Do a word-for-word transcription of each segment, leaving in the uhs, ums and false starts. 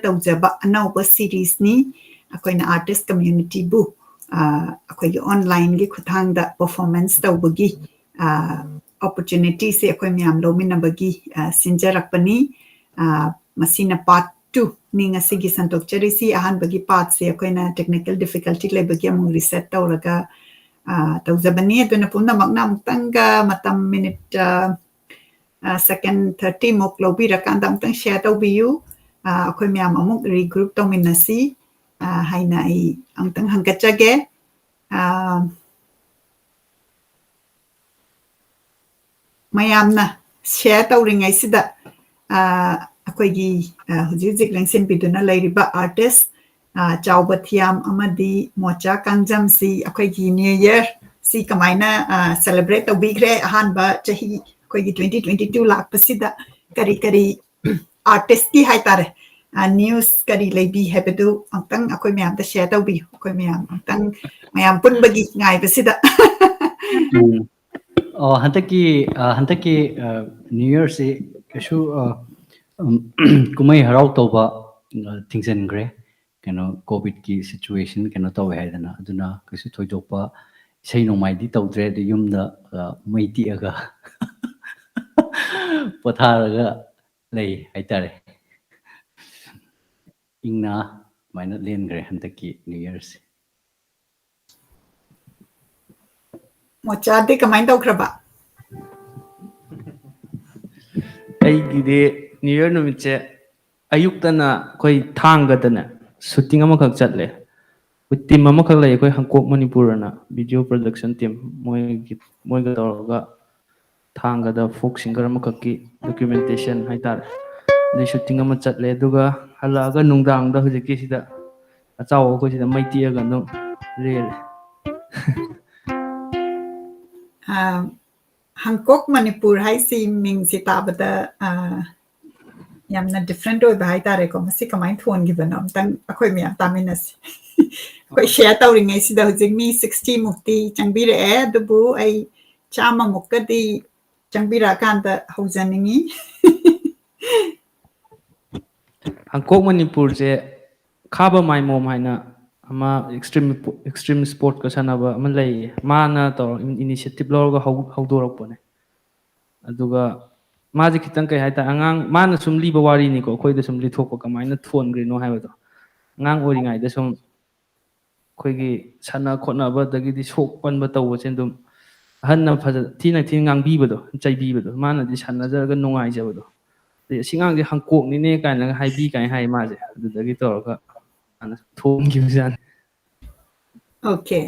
ꯇꯧꯖꯕ ꯑꯅꯧꯕ ꯁꯤꯔꯤꯁꯅꯤ꯫ ꯑꯩꯈꯣꯏꯅ ꯑꯥꯔꯇꯤꯁ ꯀꯝꯃ꯭ꯌꯨꯅꯤꯇꯤꯕꯨ, ꯑ, ꯑꯩꯈꯣꯏꯒꯤ ꯑꯣꯟꯂꯥꯏꯟꯒꯤ ꯈꯨꯠꯊꯥꯡꯗ ꯄꯔꯐꯣꯔꯃꯦꯟꯁ ꯇꯧꯕꯒꯤ, ꯑ, ꯑꯣꯄꯣꯔꯆꯨꯅꯤꯇꯤꯁꯦ ꯑꯩꯈꯣꯏ ꯃꯌꯥꯝ ꯂꯧꯃꯤꯟꯅꯕꯒꯤ, ꯑ, ꯁꯤꯟꯖꯔꯛꯄꯅꯤ꯫ ꯑ, ꯃꯁꯤꯅ ꯄꯥꯔꯠ ꯇꯨꯅꯤ ꯉꯁꯤꯒꯤ ꯁꯟꯗꯣꯛꯆꯔꯤꯁꯤ꯫ ꯑꯍꯥꯟꯕꯒꯤ ꯄꯥꯔꯠꯁꯦ ꯑꯩꯈꯣꯏꯅ ꯇꯦꯛꯅꯤꯀꯦꯜ ꯗꯤꯐꯤꯀꯜꯇꯤ ꯂꯩꯕꯒꯤ ꯑꯃꯨꯛ ꯔꯤꯁꯦꯠ ꯇꯧꯔꯒ, ꯑ, ꯇꯧꯖꯕꯅꯤ꯫ ꯑꯗꯨꯅ ꯄꯨꯝꯅꯃꯛꯅ ꯑꯃꯨꯛꯇꯪꯒ ꯃꯇꯝ ꯃꯤꯅꯤꯠ, ꯑ, ꯑ, ꯁꯦꯀꯦꯟ ꯊꯥꯔꯇꯤ ꯃꯨꯛ ꯂꯧꯕꯤꯔꯀꯥꯟꯗ ꯑꯃꯨꯛꯇꯪ ꯁꯦꯌꯔ ꯇꯧꯕꯤꯌꯨ꯫ ꯑ, ꯑꯩꯈꯣꯏ ꯃꯌꯥꯝ ꯑꯃꯨꯛ ꯔꯤꯒ꯭ꯔꯨꯞ ꯇꯧꯃꯤꯟꯅꯁꯤ, ꯑ, ꯍꯥꯏꯅ ꯑꯩ ꯑꯃꯨꯛꯇꯪ ꯍꯪꯒꯠꯆꯒꯦ꯫ ꯑ, ꯃꯌꯥꯝꯅ ꯁꯦꯌꯔ ꯇꯧꯔꯤꯉꯩꯁꯤꯗ, ꯑ, ꯑꯩꯈꯣꯏꯒꯤ, ꯑ, ꯍꯧꯖꯤꯛ ꯍꯧꯖꯤꯛ ꯂꯦꯡꯁꯤꯟꯕꯤꯗꯨꯅ ꯂꯩꯔꯤꯕ ꯑꯥꯔꯇꯤꯁ, ꯑ, ꯆꯥꯎꯕ ꯊꯤꯌꯥꯝ ꯑꯃꯗꯤ ꯃꯣꯆꯥ ꯀꯥꯡꯖꯝꯁꯤ ꯑꯩꯈꯣꯏꯒꯤ ꯅ꯭ꯌꯨ ꯌꯔ ꯁꯤ ꯀꯃꯥꯏꯅ, ꯑ, ꯁꯦꯂꯦꯕ꯭ꯔꯦꯠ ꯇꯧꯕꯤꯈ꯭ꯔꯦ? ꯑꯍꯥꯟꯕ ꯆꯍꯤ ꯑꯩꯈꯣꯏꯒꯤ ꯇ꯭ꯋꯦꯟꯇꯤ ꯇ꯭ꯋꯦꯟꯇꯤ ꯇꯨ ꯂꯥꯛꯄꯁꯤꯗ ꯀꯔꯤ ꯀꯔꯤ ꯑꯥꯔꯇꯤꯁꯀꯤ ꯍꯥꯏꯇꯥꯔꯦ, ꯑ, ꯅ꯭ꯌꯨꯁ ꯀꯔꯤ ꯂꯩꯕꯤ ꯍꯥꯏꯕꯗꯨ ꯑꯃꯨꯛꯇꯪ ꯑꯩꯈꯣꯏ ꯃꯌꯥꯝꯗ ꯁꯦꯌꯔ ꯇꯧꯕꯤꯌꯨ꯫ ꯑꯩꯈꯣꯏ ꯃꯌꯥꯝ ꯑꯃꯨꯛꯇꯪ ꯃꯌꯥꯝ ꯄꯨꯟꯕꯒꯤ ꯉꯥꯏꯕꯁꯤꯗ꯫ ꯎꯝ꯫ ꯑꯣ, ꯍꯟꯗꯛꯀꯤ, ꯑ, ꯍꯟꯗꯛꯀꯤ, ꯑ, ꯅ꯭ꯌꯨ ꯌꯔꯁꯤ ꯀꯩꯁꯨ, ꯑ, ꯎꯝ, ꯀꯨꯝꯍꯩ ꯍꯔꯥꯎ ꯇꯧꯕ, ꯑ, ꯊꯤꯡꯖꯤꯟꯈ꯭ꯔꯦ꯫ ꯀꯩꯅꯣ, ꯀꯣꯚꯤꯗꯀꯤ ꯁꯤꯆꯨꯋꯦꯁꯟ ꯀꯩꯅꯣ ꯇꯧꯋꯦ ꯍꯥꯏꯗꯅ, ꯑꯗꯨꯅ ꯀꯩꯁꯨ ꯊꯣꯏꯗꯣꯛꯄ ꯏꯁꯩ ꯅꯣꯡꯃꯥꯏꯗꯤ ꯇꯧꯗ꯭ꯔꯦ꯫ ꯑꯗꯨ ꯌꯨꯝꯗ, ꯑ, ꯃꯩ ꯇꯤꯛꯑꯒ ꯄꯣꯊꯥꯔꯒ ꯂꯩ ꯍꯥꯏꯇꯥꯔꯦ꯫ ꯏꯪꯅ ꯑꯗꯨꯃꯥꯏꯅ ꯂꯦꯟꯈ꯭ꯔꯦ ꯍꯟꯗꯛꯀꯤ ꯅ꯭ꯌꯨ ꯌꯔꯁꯦ꯫ ꯃꯣꯆꯥꯗꯤ ꯀꯃꯥꯏꯅ ꯇꯧꯈ꯭ꯔꯕ? ꯑꯩꯒꯤꯗꯤ ꯅ꯭ꯌꯨ ꯌꯔ ꯅꯨꯃꯤꯠꯁꯦ ꯑꯌꯨꯛꯇꯅ ꯑꯩꯈꯣꯏ ꯊꯥꯡꯒꯗꯅꯦ ꯁꯨꯇꯤꯡ ꯑꯃꯈꯛ ꯆꯠꯂꯦ꯫ ꯑꯩꯈꯣꯏ ꯇꯤꯝ ꯑꯃꯈꯛ ꯂꯩ, ꯑꯩꯈꯣꯏ ꯍꯪꯀꯣꯛ ꯃꯅꯤꯄꯨꯔ ꯑꯅ ꯚꯤꯗꯤꯑꯣ ꯄ꯭ꯔꯗꯛꯁꯟ ꯇꯤꯝ, ꯃꯣꯏꯒꯤ, ꯃꯣꯏꯒ ꯇꯧꯔꯒ ꯊꯥꯡꯒꯗ ꯐꯣꯛ ꯁꯤꯡꯒꯔ ꯑꯃꯈꯛꯀꯤ ꯗꯣꯀ꯭ꯌꯨꯃꯦꯟꯇꯦꯁꯟ ꯍꯥꯏꯇꯥꯔꯦ, ꯑꯗꯩ ꯁꯨꯇꯤꯡ ꯑꯃ ꯆꯠꯂꯦ꯫ ꯑꯗꯨꯒ ꯍꯜꯂꯛꯑꯒ ꯅꯨꯡꯗꯥꯡꯗ ꯍꯧꯖꯤꯛꯀꯤꯁꯤꯗ ꯑꯆꯥꯎꯕ ꯑꯩꯈꯣꯏꯁꯤꯗ ꯃꯩ ꯇꯤꯛꯑꯒ ꯑꯗꯨꯝ ꯂꯦꯜꯂꯦ꯫ ꯑ, ꯍꯪꯀꯣꯛ ꯃꯅꯤꯄꯨꯔ ꯍꯥꯏꯁꯤ ꯃꯤꯡꯁꯤ ꯇꯥꯕꯗ, ꯑ, ꯌꯥꯝꯅ ꯗꯤꯐ꯭ꯔꯦꯟꯠ ꯑꯣꯏꯕ ꯍꯥꯏꯇꯥꯔꯦꯀꯣ꯫ ꯃꯁꯤ ꯀꯃꯥꯏꯅ ꯊꯣꯟꯈꯤꯕꯅꯣ? ꯑꯝꯇꯪ ꯑꯩꯈꯣꯏ ꯃꯌꯥꯝ ꯇꯥꯃꯤꯟꯅꯁꯤ꯫ ꯑꯩꯈꯣꯏ ꯁꯦꯌꯔ ꯇꯧꯔꯤꯉꯩꯁꯤꯗ ꯍꯧꯖꯤꯛ ꯃꯤ ꯁꯤꯛꯁꯇꯤ ꯃꯨꯛꯇꯤ ꯆꯪꯕꯤꯔꯛꯑꯦ, ꯑꯗꯨꯕꯨ ꯑꯩ ꯆꯥꯝꯃ ꯃꯨꯛꯀꯗꯤ ꯆꯪꯕꯤꯔꯛꯑꯀꯥꯟꯗ ꯍꯧꯖꯅꯤꯡꯉꯤ꯫ ꯍꯪꯀꯣꯛ ꯃꯅꯤꯄꯨꯔꯁꯦ ꯈꯥꯕ ꯃꯥꯏꯃꯣꯝ ꯍꯥꯏꯅ ꯑꯃ extreme extreme sportꯀ ꯁꯥꯟꯅꯕ ꯑꯃ ꯂꯩꯌꯦ꯫ ꯃꯥꯅ ꯇꯧꯔ initiative ꯂꯧꯔꯒ ꯍꯧ- ꯍꯧꯗꯣꯔꯛꯄꯅꯦ꯫ ꯑꯗꯨꯒ ꯃꯥꯁꯦ ꯈꯤꯇꯪ ꯀꯩ ꯍꯥꯏꯇꯥꯔꯦ, ꯑꯉꯥꯡ ꯃꯥꯅ ꯁꯨꯝ ꯂꯤꯕ ꯋꯥꯔꯤꯅꯤꯀꯣ, ꯑꯩꯈꯣꯏꯗ ꯁꯨꯝ ꯂꯤꯊꯣꯛꯄ ꯀꯃꯥꯏꯅ ꯊꯣꯟꯈ꯭ꯔꯤꯅꯣ ꯍꯥꯏꯕꯗꯣ꯫ ꯑꯉꯥꯡ ꯑꯣꯏꯔꯤꯉꯩꯗ ꯁꯨꯝ ꯑꯩꯈꯣꯏꯒꯤ ꯁꯥꯟꯅ ꯈꯣꯠꯅꯕ ꯑꯗꯒꯤꯗꯤ ꯁꯣꯛ ꯄꯟꯕ ꯇꯧꯕꯁꯦ ꯑꯗꯨꯝ ꯑꯍꯟꯅ ꯐꯖ ꯊꯤꯅ ꯊꯤꯅ ꯉꯥꯡꯕꯤꯕꯗꯣ, ꯆꯩꯕꯤꯕꯗꯣ, ꯃꯥꯅꯗꯤ ꯁꯥꯟꯅꯖꯔꯒ ꯅꯨꯡꯉꯥꯏꯖꯕꯗꯣ꯫ ꯑꯗꯩ "ꯑꯁꯤ ꯑꯉꯥꯡꯁꯦ ꯍꯪꯀꯣꯛꯅꯤꯅꯦ" ꯀꯥꯏꯅꯒ ꯍꯥꯏꯕꯤ ꯀꯥꯏꯅ ꯍꯥꯏ ꯃꯥꯁꯦ꯫ ꯑꯗꯨꯗꯒꯤ ꯇꯧꯔꯒ ꯃꯥꯅ ꯊꯣꯟꯈꯤꯕꯖꯥꯠꯅꯤ꯫ ꯑꯣꯀꯦ꯫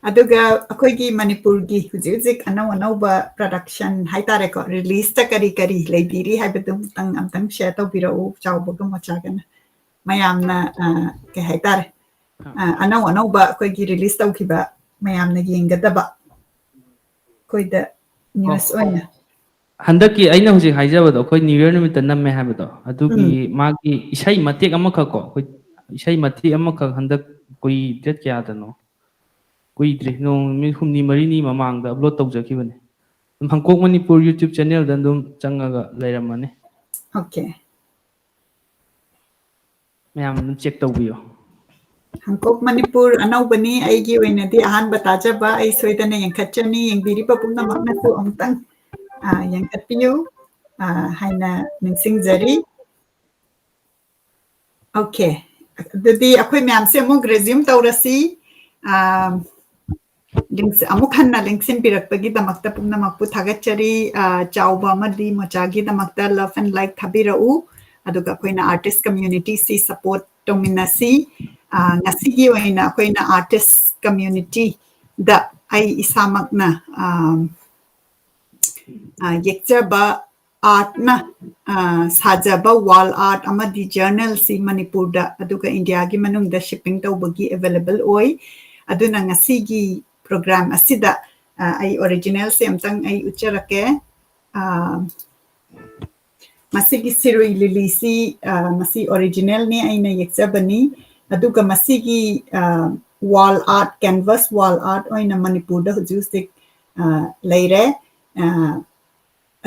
ꯑꯗꯨꯒ ꯑꯩꯈꯣꯏꯒꯤ ꯃꯅꯤꯄꯨꯔꯒꯤ ꯍꯧꯖꯤꯛ ꯍꯧꯖꯤꯛ ꯑꯅꯧ ꯑꯅꯧꯕ production ꯍꯥꯏꯇꯥꯔꯦꯀꯣ, releaseꯇ ꯀꯔꯤ ꯀꯔꯤ ꯂꯩꯕꯤꯔꯤ ꯍꯥꯏꯕꯗꯨ ꯑꯃꯨꯛꯇꯪ ꯑꯝꯇꯪ share ꯇꯧꯕꯤꯔꯛꯎ, ꯆꯥꯎꯕꯒ ꯃꯆꯥꯒꯅ꯫ ꯃꯌꯥꯝꯅ ꯑ, ꯀꯩ ꯍꯥꯏꯇꯥꯔꯦ, ꯑ, ꯑꯅꯧ ꯑꯅꯧꯕ ꯑꯩꯈꯣꯏꯒꯤ release ꯇꯧꯈꯤꯕ ꯃꯌꯥꯝꯅ ꯌꯦꯡꯒꯗꯕ ꯑꯩꯈꯣꯏꯗ news ꯑꯣꯏꯅ꯫ ꯍꯟꯗꯛꯀꯤ ꯑꯩꯅ ꯍꯧꯖꯤꯛ ꯍꯥꯏꯖꯕꯗꯣ, ꯑꯩꯈꯣꯏ New Year ꯅꯨꯃꯤꯠꯇ ꯅꯝꯃꯦ ꯍꯥꯏꯕꯗꯣ, ꯑꯗꯨꯒꯤ ꯎꯝ꯫ ꯃꯥꯒꯤ ꯏꯁꯩ ꯃꯇꯦꯛ ꯑꯃꯈꯛ ꯀꯣ, ꯑꯩꯈꯣꯏ ꯏꯁꯩ ꯃꯇꯦꯛ ꯑꯃꯈꯛ ꯍꯟꯗꯛ ꯀꯨꯏ date ꯀꯌꯥꯗꯅꯣ, ꯀꯨꯏꯗ꯭ꯔꯤ, ꯅꯣꯡ ꯅꯨꯃꯤꯠ ꯍꯨꯝꯅꯤ ꯃꯔꯤꯅꯤ ꯃꯃꯥꯡꯗ upload ꯇꯧꯖꯈꯤꯕꯅꯦ꯫ ꯑꯗꯨꯝ ꯍꯪꯀꯣꯛ ꯃꯅꯤꯄꯨꯔ YouTube channelꯗ ꯑꯗꯨꯝ ꯆꯪꯉꯒ ꯂꯩꯔꯝꯃꯅꯤ꯫ ꯑꯣꯀꯦ꯫ ꯃꯌꯥꯝ ꯑꯗꯨꯝ check ꯇꯧꯕꯤꯌꯣ꯫ ꯍꯪꯀꯣꯛ ꯃꯅꯤꯄꯨꯔ ꯑꯅꯧꯕꯅꯤ, ꯑꯩꯒꯤ ꯑꯣꯏꯅꯗꯤ ꯑꯍꯥꯟꯕ ꯇꯥꯖꯕ, ꯑꯩ ꯁꯣꯏꯗꯅ ꯌꯦꯡꯈꯠꯆꯅꯤ, ꯌꯦꯡꯕꯤꯔꯤꯕ ꯄꯨꯝꯅꯃꯛꯅꯁꯨ ꯑꯃꯨꯛꯇꯪ ꯑ, ꯌꯦꯡꯈꯠꯄꯤꯌꯨ ꯑ, ꯍꯥꯏꯅ ꯅꯤꯡꯁꯤꯡꯖꯔꯤ꯫ ꯑꯣꯀꯦ, ꯑꯗꯨꯗꯤ ꯑꯩꯈꯣꯏ ꯃꯌꯥꯝꯁꯦ ꯑꯃꯨꯛ resume ꯇꯧꯔꯁꯤ꯫ ꯑ, ꯂꯦꯡꯁ-, ꯑꯃꯨꯛ ꯍꯟꯅ ꯂꯦꯡꯁꯤꯟꯕꯤꯔꯛꯄꯒꯤꯗꯃꯛꯇ ꯄꯨꯝꯅꯃꯛꯄꯨ ꯊꯥꯒꯠꯆꯔꯤ꯫ ꯑ, ꯆꯥꯎꯕ ꯑꯃꯗꯤ ꯃꯣꯆꯥꯒꯤꯗꯃꯛꯇ love and like ꯊꯥꯕꯤꯔꯛꯎ꯫ ꯑꯗꯨꯒ ꯑꯩꯈꯣꯏꯅ artist communityꯁꯤ support ꯇꯧꯃꯤꯟꯅꯁꯤ꯫ ꯑ, ꯉꯁꯤꯒꯤ ꯑꯣꯏꯅ ꯑꯩꯈꯣꯏꯅ artist communityꯗ ꯑꯩ ꯏꯁꯥꯃꯛꯅ, ꯑ, ꯑ, ꯌꯦꯛꯆꯕ artꯅ, ꯑ, ꯁꯥꯖꯕ wall art ꯑꯃꯗꯤ journalꯁꯤ ꯃꯅꯤꯄꯨꯔꯗ ꯑꯗꯨꯒ ꯏꯟꯗꯤꯌꯥꯒꯤ ꯃꯅꯨꯡꯗ shipping ꯇꯧꯕꯒꯤ available ꯑꯣꯏ꯫ ꯑꯗꯨꯅ ꯉꯁꯤꯒꯤ program ꯑꯁꯤꯗ, ꯑ, ꯑꯩ originalꯁꯦ ꯑꯝꯇꯪ ꯑꯩ ꯎꯠꯆꯔꯛꯀꯦ꯫ ꯑ, ꯃꯁꯤꯒꯤ ꯁꯤꯔꯨꯏ ꯂꯤꯂꯤꯁꯤ, ꯑ, ꯃꯁꯤ originalꯅꯤ, ꯑꯩꯅ ꯌꯦꯛꯆꯕꯅꯤ꯫ ꯑꯗꯨꯒ ꯃꯁꯤꯒꯤ, ꯑ, wall art, canvas wall art ꯑꯣꯏꯅ ꯃꯅꯤꯄꯨꯔꯗ ꯍꯧꯖꯤꯛ ꯍꯧꯖꯤꯛ, ꯑ, ꯂꯩꯔꯦ꯫ ꯑ,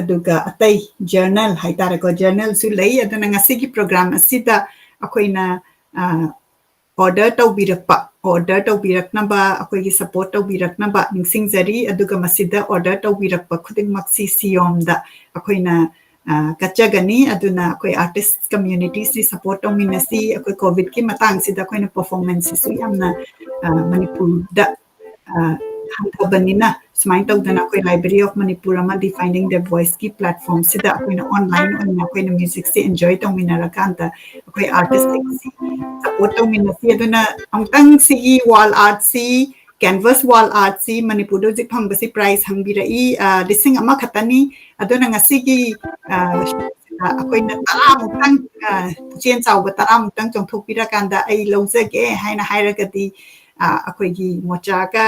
ꯑꯗꯨꯒ ꯑꯇꯩ ꯖꯔꯅꯦꯜ ꯍꯥꯏꯇꯥꯔꯦꯀꯣ, ꯖꯔꯅꯦꯜꯁꯨ ꯂꯩ꯫ ꯑꯗꯨꯅ ꯉꯁꯤꯒꯤ ꯄ꯭ꯔꯣꯒ꯭ꯔꯥꯝ ꯑꯁꯤꯗ ꯑꯩꯈꯣꯏꯅ ꯑꯣꯔꯗꯔ ꯇꯧꯕꯤꯔꯛꯄ, ꯑꯣꯔꯗꯔ ꯇꯧꯕꯤꯔꯛꯅꯕ ꯑꯩꯈꯣꯏꯒꯤ ꯁꯄꯣꯔꯠ ꯇꯧꯕꯤꯔꯛꯅꯕ ꯅꯤꯡꯁꯤꯡꯖꯔꯤ꯫ ꯑꯗꯨꯒ ꯃꯁꯤꯗ ꯑꯣꯔꯗꯔ ꯇꯧꯕꯤꯔꯛꯄ ꯈꯨꯗꯤꯡꯃꯛꯁꯤ ꯁꯤꯌꯣꯝꯗ ꯑꯩꯈꯣꯏꯅ ꯀꯠꯆꯒꯅꯤ꯫ ꯑꯗꯨꯅ ꯑꯩꯈꯣꯏ ꯑꯥꯔꯇꯤꯁ ꯀꯝꯃ꯭ꯌꯨꯅꯤꯇꯤꯁꯤ ꯁꯄꯣꯔꯠ ꯇꯧꯃꯤꯟꯅꯁꯤ꯫ ꯑꯩꯈꯣꯏ ꯀꯣꯚꯤꯗꯀꯤ ꯃꯇꯥꯡꯁꯤꯗ ꯑꯩꯈꯣꯏꯅ ꯄꯔꯐꯣꯔꯃꯦꯟꯁꯁꯤꯁꯨ ꯌꯥꯝꯅ ꯃꯅꯤꯄꯨꯔꯗ ꯍꯟꯊꯕꯅꯤꯅ, ꯁꯨꯃꯥꯏꯅ ꯇꯧꯗꯅ ꯑꯩꯈꯣꯏ ꯂꯥꯏꯕ꯭ꯔꯦꯔꯤ ꯑꯣꯐ ꯃꯅꯤꯄꯨꯔ ꯑꯃꯗꯤ ꯐꯥꯏꯟꯗꯤꯡ ꯗ ꯚꯣꯏꯁꯀꯤ ꯄ꯭ꯂꯦꯠꯐꯣꯔꯝꯁꯤꯗ ꯑꯩꯈꯣꯏꯅ ꯑꯣꯟꯂꯥꯏꯟ ꯑꯣꯏꯅ ꯑꯩꯈꯣꯏꯅ ꯃ꯭ꯌꯨꯖꯤꯛꯁꯤ ꯑꯦꯟꯖꯣꯏ ꯇꯧꯃꯤꯟꯅꯔꯀꯥꯟꯗ ꯑꯩꯈꯣꯏ ꯑꯥꯔꯇꯤꯁꯁꯤꯡꯁꯤ ꯁꯄꯣꯔꯠ ꯇꯧꯃꯤꯟꯅꯁꯤ꯫ ꯑꯗꯨꯅ ꯑꯃꯨꯛꯇꯪ ꯁꯤꯒꯤ ꯋꯥꯜ ꯑꯥꯔꯠꯁꯤ, ꯀꯦꯟꯚꯁ ꯋꯥꯜ ꯑꯥꯔꯠꯁꯤ ꯃꯅꯤꯄꯨꯔꯗ ꯍꯧꯖꯤꯛ ꯐꯪꯕꯁꯤ ꯄ꯭ꯔꯥꯏꯁ ꯍꯪꯕꯤꯔꯛꯏ, ꯂꯤꯁꯤꯡ ꯑꯃꯈꯛꯇꯅꯤ꯫ ꯑꯗꯨꯅ ꯉꯁꯤꯒꯤ ꯑꯩꯈꯣꯏꯅ ꯇꯔꯥꯃꯨꯛꯇꯪ, ꯄꯨꯛꯆꯦꯜ ꯆꯥꯎꯕ ꯇꯔꯥꯃꯨꯛꯇꯪ ꯆꯣꯡꯊꯣꯛꯄꯤꯔꯀꯥꯟꯗ ꯑꯩ ꯂꯧꯖꯒꯦ ꯍꯥꯏꯅ ꯍꯥꯏꯔꯒꯗꯤ, ꯑꯩꯈꯣꯏꯒꯤ ꯃꯣꯆꯥꯒ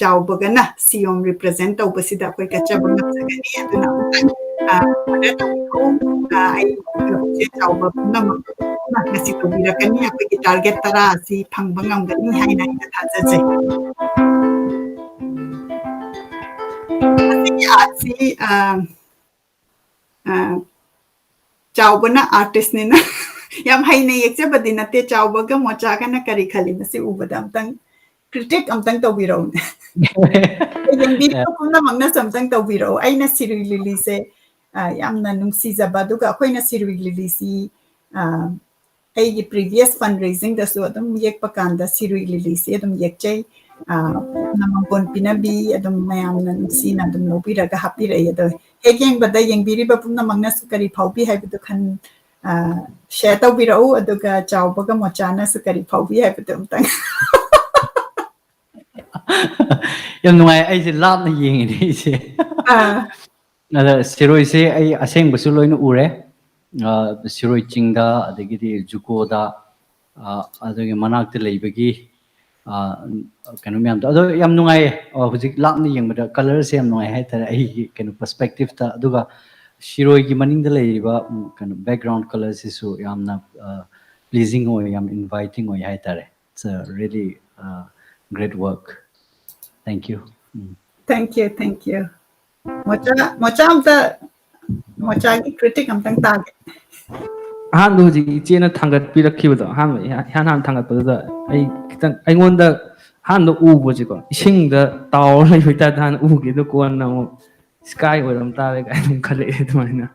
ꯆꯥꯎꯕꯒꯅ ꯁꯤꯌꯣꯝ ꯔꯤꯄ꯭ꯔꯖꯦꯟ ꯇꯧꯕꯁꯤꯗ ꯑꯩꯈꯣꯏ ꯀꯠꯆꯕ ꯉꯝꯖꯒꯅꯤ꯫ ꯑꯗꯨꯅ ꯑꯃꯨꯛꯇꯪ ꯑꯣꯔꯗꯔ ꯇꯧꯕꯤꯌꯨ꯫ ꯑꯩ ꯄꯨꯛꯆꯦꯜ ꯆꯥꯎꯕ ꯄꯨꯝꯅꯃꯛ ꯉꯁꯤ ꯇꯧꯕꯤꯔꯛꯀꯅꯤ꯫ ꯑꯩꯈꯣꯏꯒꯤ ꯇꯥꯔꯒꯦꯠ ꯇꯔꯥ ꯑꯁꯤ ꯐꯪꯕ ꯉꯝꯒꯅꯤ ꯍꯥꯏꯅ ꯑꯩꯅ ꯊꯥꯖꯖꯩ꯫ ꯃꯁꯤꯒꯤ ꯑꯥꯔꯠꯁꯤ ꯆꯥꯎꯕꯅ ꯑꯥꯔꯇꯤꯁꯅꯤꯅ ꯌꯥꯝ ꯍꯩꯅ ꯌꯦꯛꯆꯕꯗꯤ ꯅꯠꯇꯦ꯫ ꯆꯥꯎꯕꯒ ꯃꯣꯆꯥꯒꯅ ꯀꯔꯤ ꯈꯜꯂꯤ, ꯃꯁꯤ ꯎꯕꯗ ꯑꯝꯇꯪ ꯀ꯭ꯔꯤꯇꯤꯛ ꯑꯝꯇꯪ ꯇꯧꯕꯤꯔꯛꯎꯅꯦ꯫ ꯌꯦꯡꯕꯤꯔꯤꯕ ꯄꯨꯝꯅꯃꯛꯅꯁꯨ ꯑꯝꯇꯪ ꯇꯧꯕꯤꯔꯛꯎ꯫ ꯑꯩꯅ ꯁꯤꯔꯨꯏ ꯂꯤꯂꯤꯁꯦ ꯌꯥꯝꯅ ꯅꯨꯡꯁꯤꯖꯕ, ꯑꯗꯨꯒ ꯑꯩꯈꯣꯏꯅ ꯁꯤꯔꯨꯏ ꯂꯤꯂꯤꯁꯤ ꯑꯩꯒꯤ ꯄ꯭ꯔꯤꯚꯤꯌꯁ ꯐꯟ ꯔꯦꯖꯤꯡꯗꯁꯨ ꯑꯗꯨꯝ ꯌꯦꯛꯄ ꯀꯥꯟꯗ ꯁꯤꯔꯨꯏ ꯂꯤꯂꯤꯁꯤ ꯑꯗꯨꯝ ꯌꯦꯛꯆꯩ꯫ ꯃꯥꯡꯒꯣꯟ ꯄꯤꯅꯕꯤ ꯑꯗꯨꯝ ꯃꯌꯥꯝꯅ ꯅꯨꯡꯁꯤꯅ ꯑꯗꯨꯝ ꯂꯧꯕꯤꯔꯒ ꯍꯥꯞꯄꯤꯔꯛꯏ꯫ ꯑꯗꯣ ꯍꯦꯛ ꯌꯦꯡꯕꯗ ꯌꯦꯡꯕꯤꯔꯤꯕ ꯄꯨꯝꯅꯃꯛꯅꯁꯨ ꯀꯔꯤ ꯐꯥꯎꯕꯤ ꯍꯥꯏꯕꯗꯨ ꯈꯟ ꯁꯤꯌꯔ ꯇꯧꯕꯤꯔꯛꯎ꯫ ꯑꯗꯨꯒ ꯆꯥꯎꯕꯒ ꯃꯣꯆꯥꯅꯁꯨ ꯀꯔꯤ ꯐꯥꯎꯕꯤ ꯍꯥꯏꯕꯗꯨ ꯑꯝꯇꯪ꯫ ꯌꯥꯝ ꯅꯨꯡꯉꯥꯏ꯫ ꯑꯩꯁꯦ ꯂꯥꯞꯅ ꯌꯦꯡꯉꯤꯅꯦ ꯑꯩꯁꯦ꯫ ꯑꯥ꯫ ꯑꯗ ꯁꯤꯔꯣꯏꯁꯦ ꯑꯩ ꯑꯁꯦꯡꯕꯁꯨ ꯂꯣꯏꯅ ꯎꯔꯦ꯫ ꯑ, ꯁꯤꯔꯣꯏ ꯆꯤꯡꯗ, ꯑꯗꯒꯤꯗꯤ ꯖꯨꯀꯣꯗ, ꯑ, ꯑꯗꯨꯒꯤ ꯃꯅꯥꯛꯇ ꯂꯩꯕꯒꯤ, ꯑ, ꯀꯩꯅꯣ ꯃꯌꯥꯝꯗꯣ꯫ ꯑꯗꯣ ꯌꯥꯝ ꯅꯨꯡꯉꯥꯏꯌꯦ꯫ ꯑ, ꯍꯧꯖꯤꯛ ꯂꯥꯞꯅ ꯌꯦꯡꯕꯗ ꯀꯂꯔꯁꯦ ꯌꯥꯝ ꯅꯨꯡꯉꯥꯏ ꯍꯥꯏꯇꯥꯔꯦ, ꯑꯩꯒꯤ ꯀꯩꯅꯣ ꯄꯔꯁꯄꯦꯛꯇꯤꯞꯇ꯫ ꯑꯗꯨꯒ ꯁꯤꯔꯣꯏꯒꯤ ꯃꯅꯤꯡꯗ ꯂꯩꯔꯤꯕ, ꯎꯝ, ꯀꯩꯅꯣ ꯕꯦꯛꯒ꯭ꯔꯥꯎꯟ ꯀꯂꯔꯁꯤꯁꯨ ꯌꯥꯝꯅ, ꯑ, ꯄ꯭ꯂꯤꯖꯤꯡ ꯑꯣꯏ, ꯌꯥꯝ ꯏꯟꯚꯥꯏꯇꯤꯡ ꯑꯣꯏ ꯍꯥꯏꯇꯥꯔꯦ꯫ It's a really, uh, great work. Thank you. Um. Thank you, thank you. Mocha mocha ꯑꯝꯇ ꯃꯣꯆꯥꯒꯤ critic ꯑꯝꯇꯪ ꯇꯥꯒꯦ꯫ ꯑꯍꯥꯟꯕ ꯍꯧꯖꯤꯛ ꯏꯆꯦꯅ ꯊꯥꯡꯒꯠꯄꯤꯔꯛꯈꯤꯕꯗꯣ, ꯑꯍꯥꯟꯕ ꯏꯍꯥꯟ ꯏꯍꯥꯟ ꯍꯥꯟꯅ ꯊꯥꯡꯒꯠꯄꯗꯨꯗ ꯑꯩ ꯈꯤꯇꯪ ꯑꯩꯉꯣꯟꯗ ꯑꯍꯥꯟꯕ ꯎꯕꯁꯦꯀꯣ, ꯏꯁꯤꯡꯗ ꯇꯥꯎꯔ ꯂꯩꯕ type ꯇ ꯍꯥꯟꯅ ꯎꯈꯤ, ꯑꯗꯨ ꯀꯣꯟꯅ ꯑꯃꯨꯛ sky ꯑꯣꯏꯔꯝ ꯇꯥꯔꯦ ꯀꯥꯏꯅ ꯑꯃꯨꯛ ꯈꯜꯂꯛꯑꯦ ꯑꯗꯨꯃꯥꯏꯅ꯫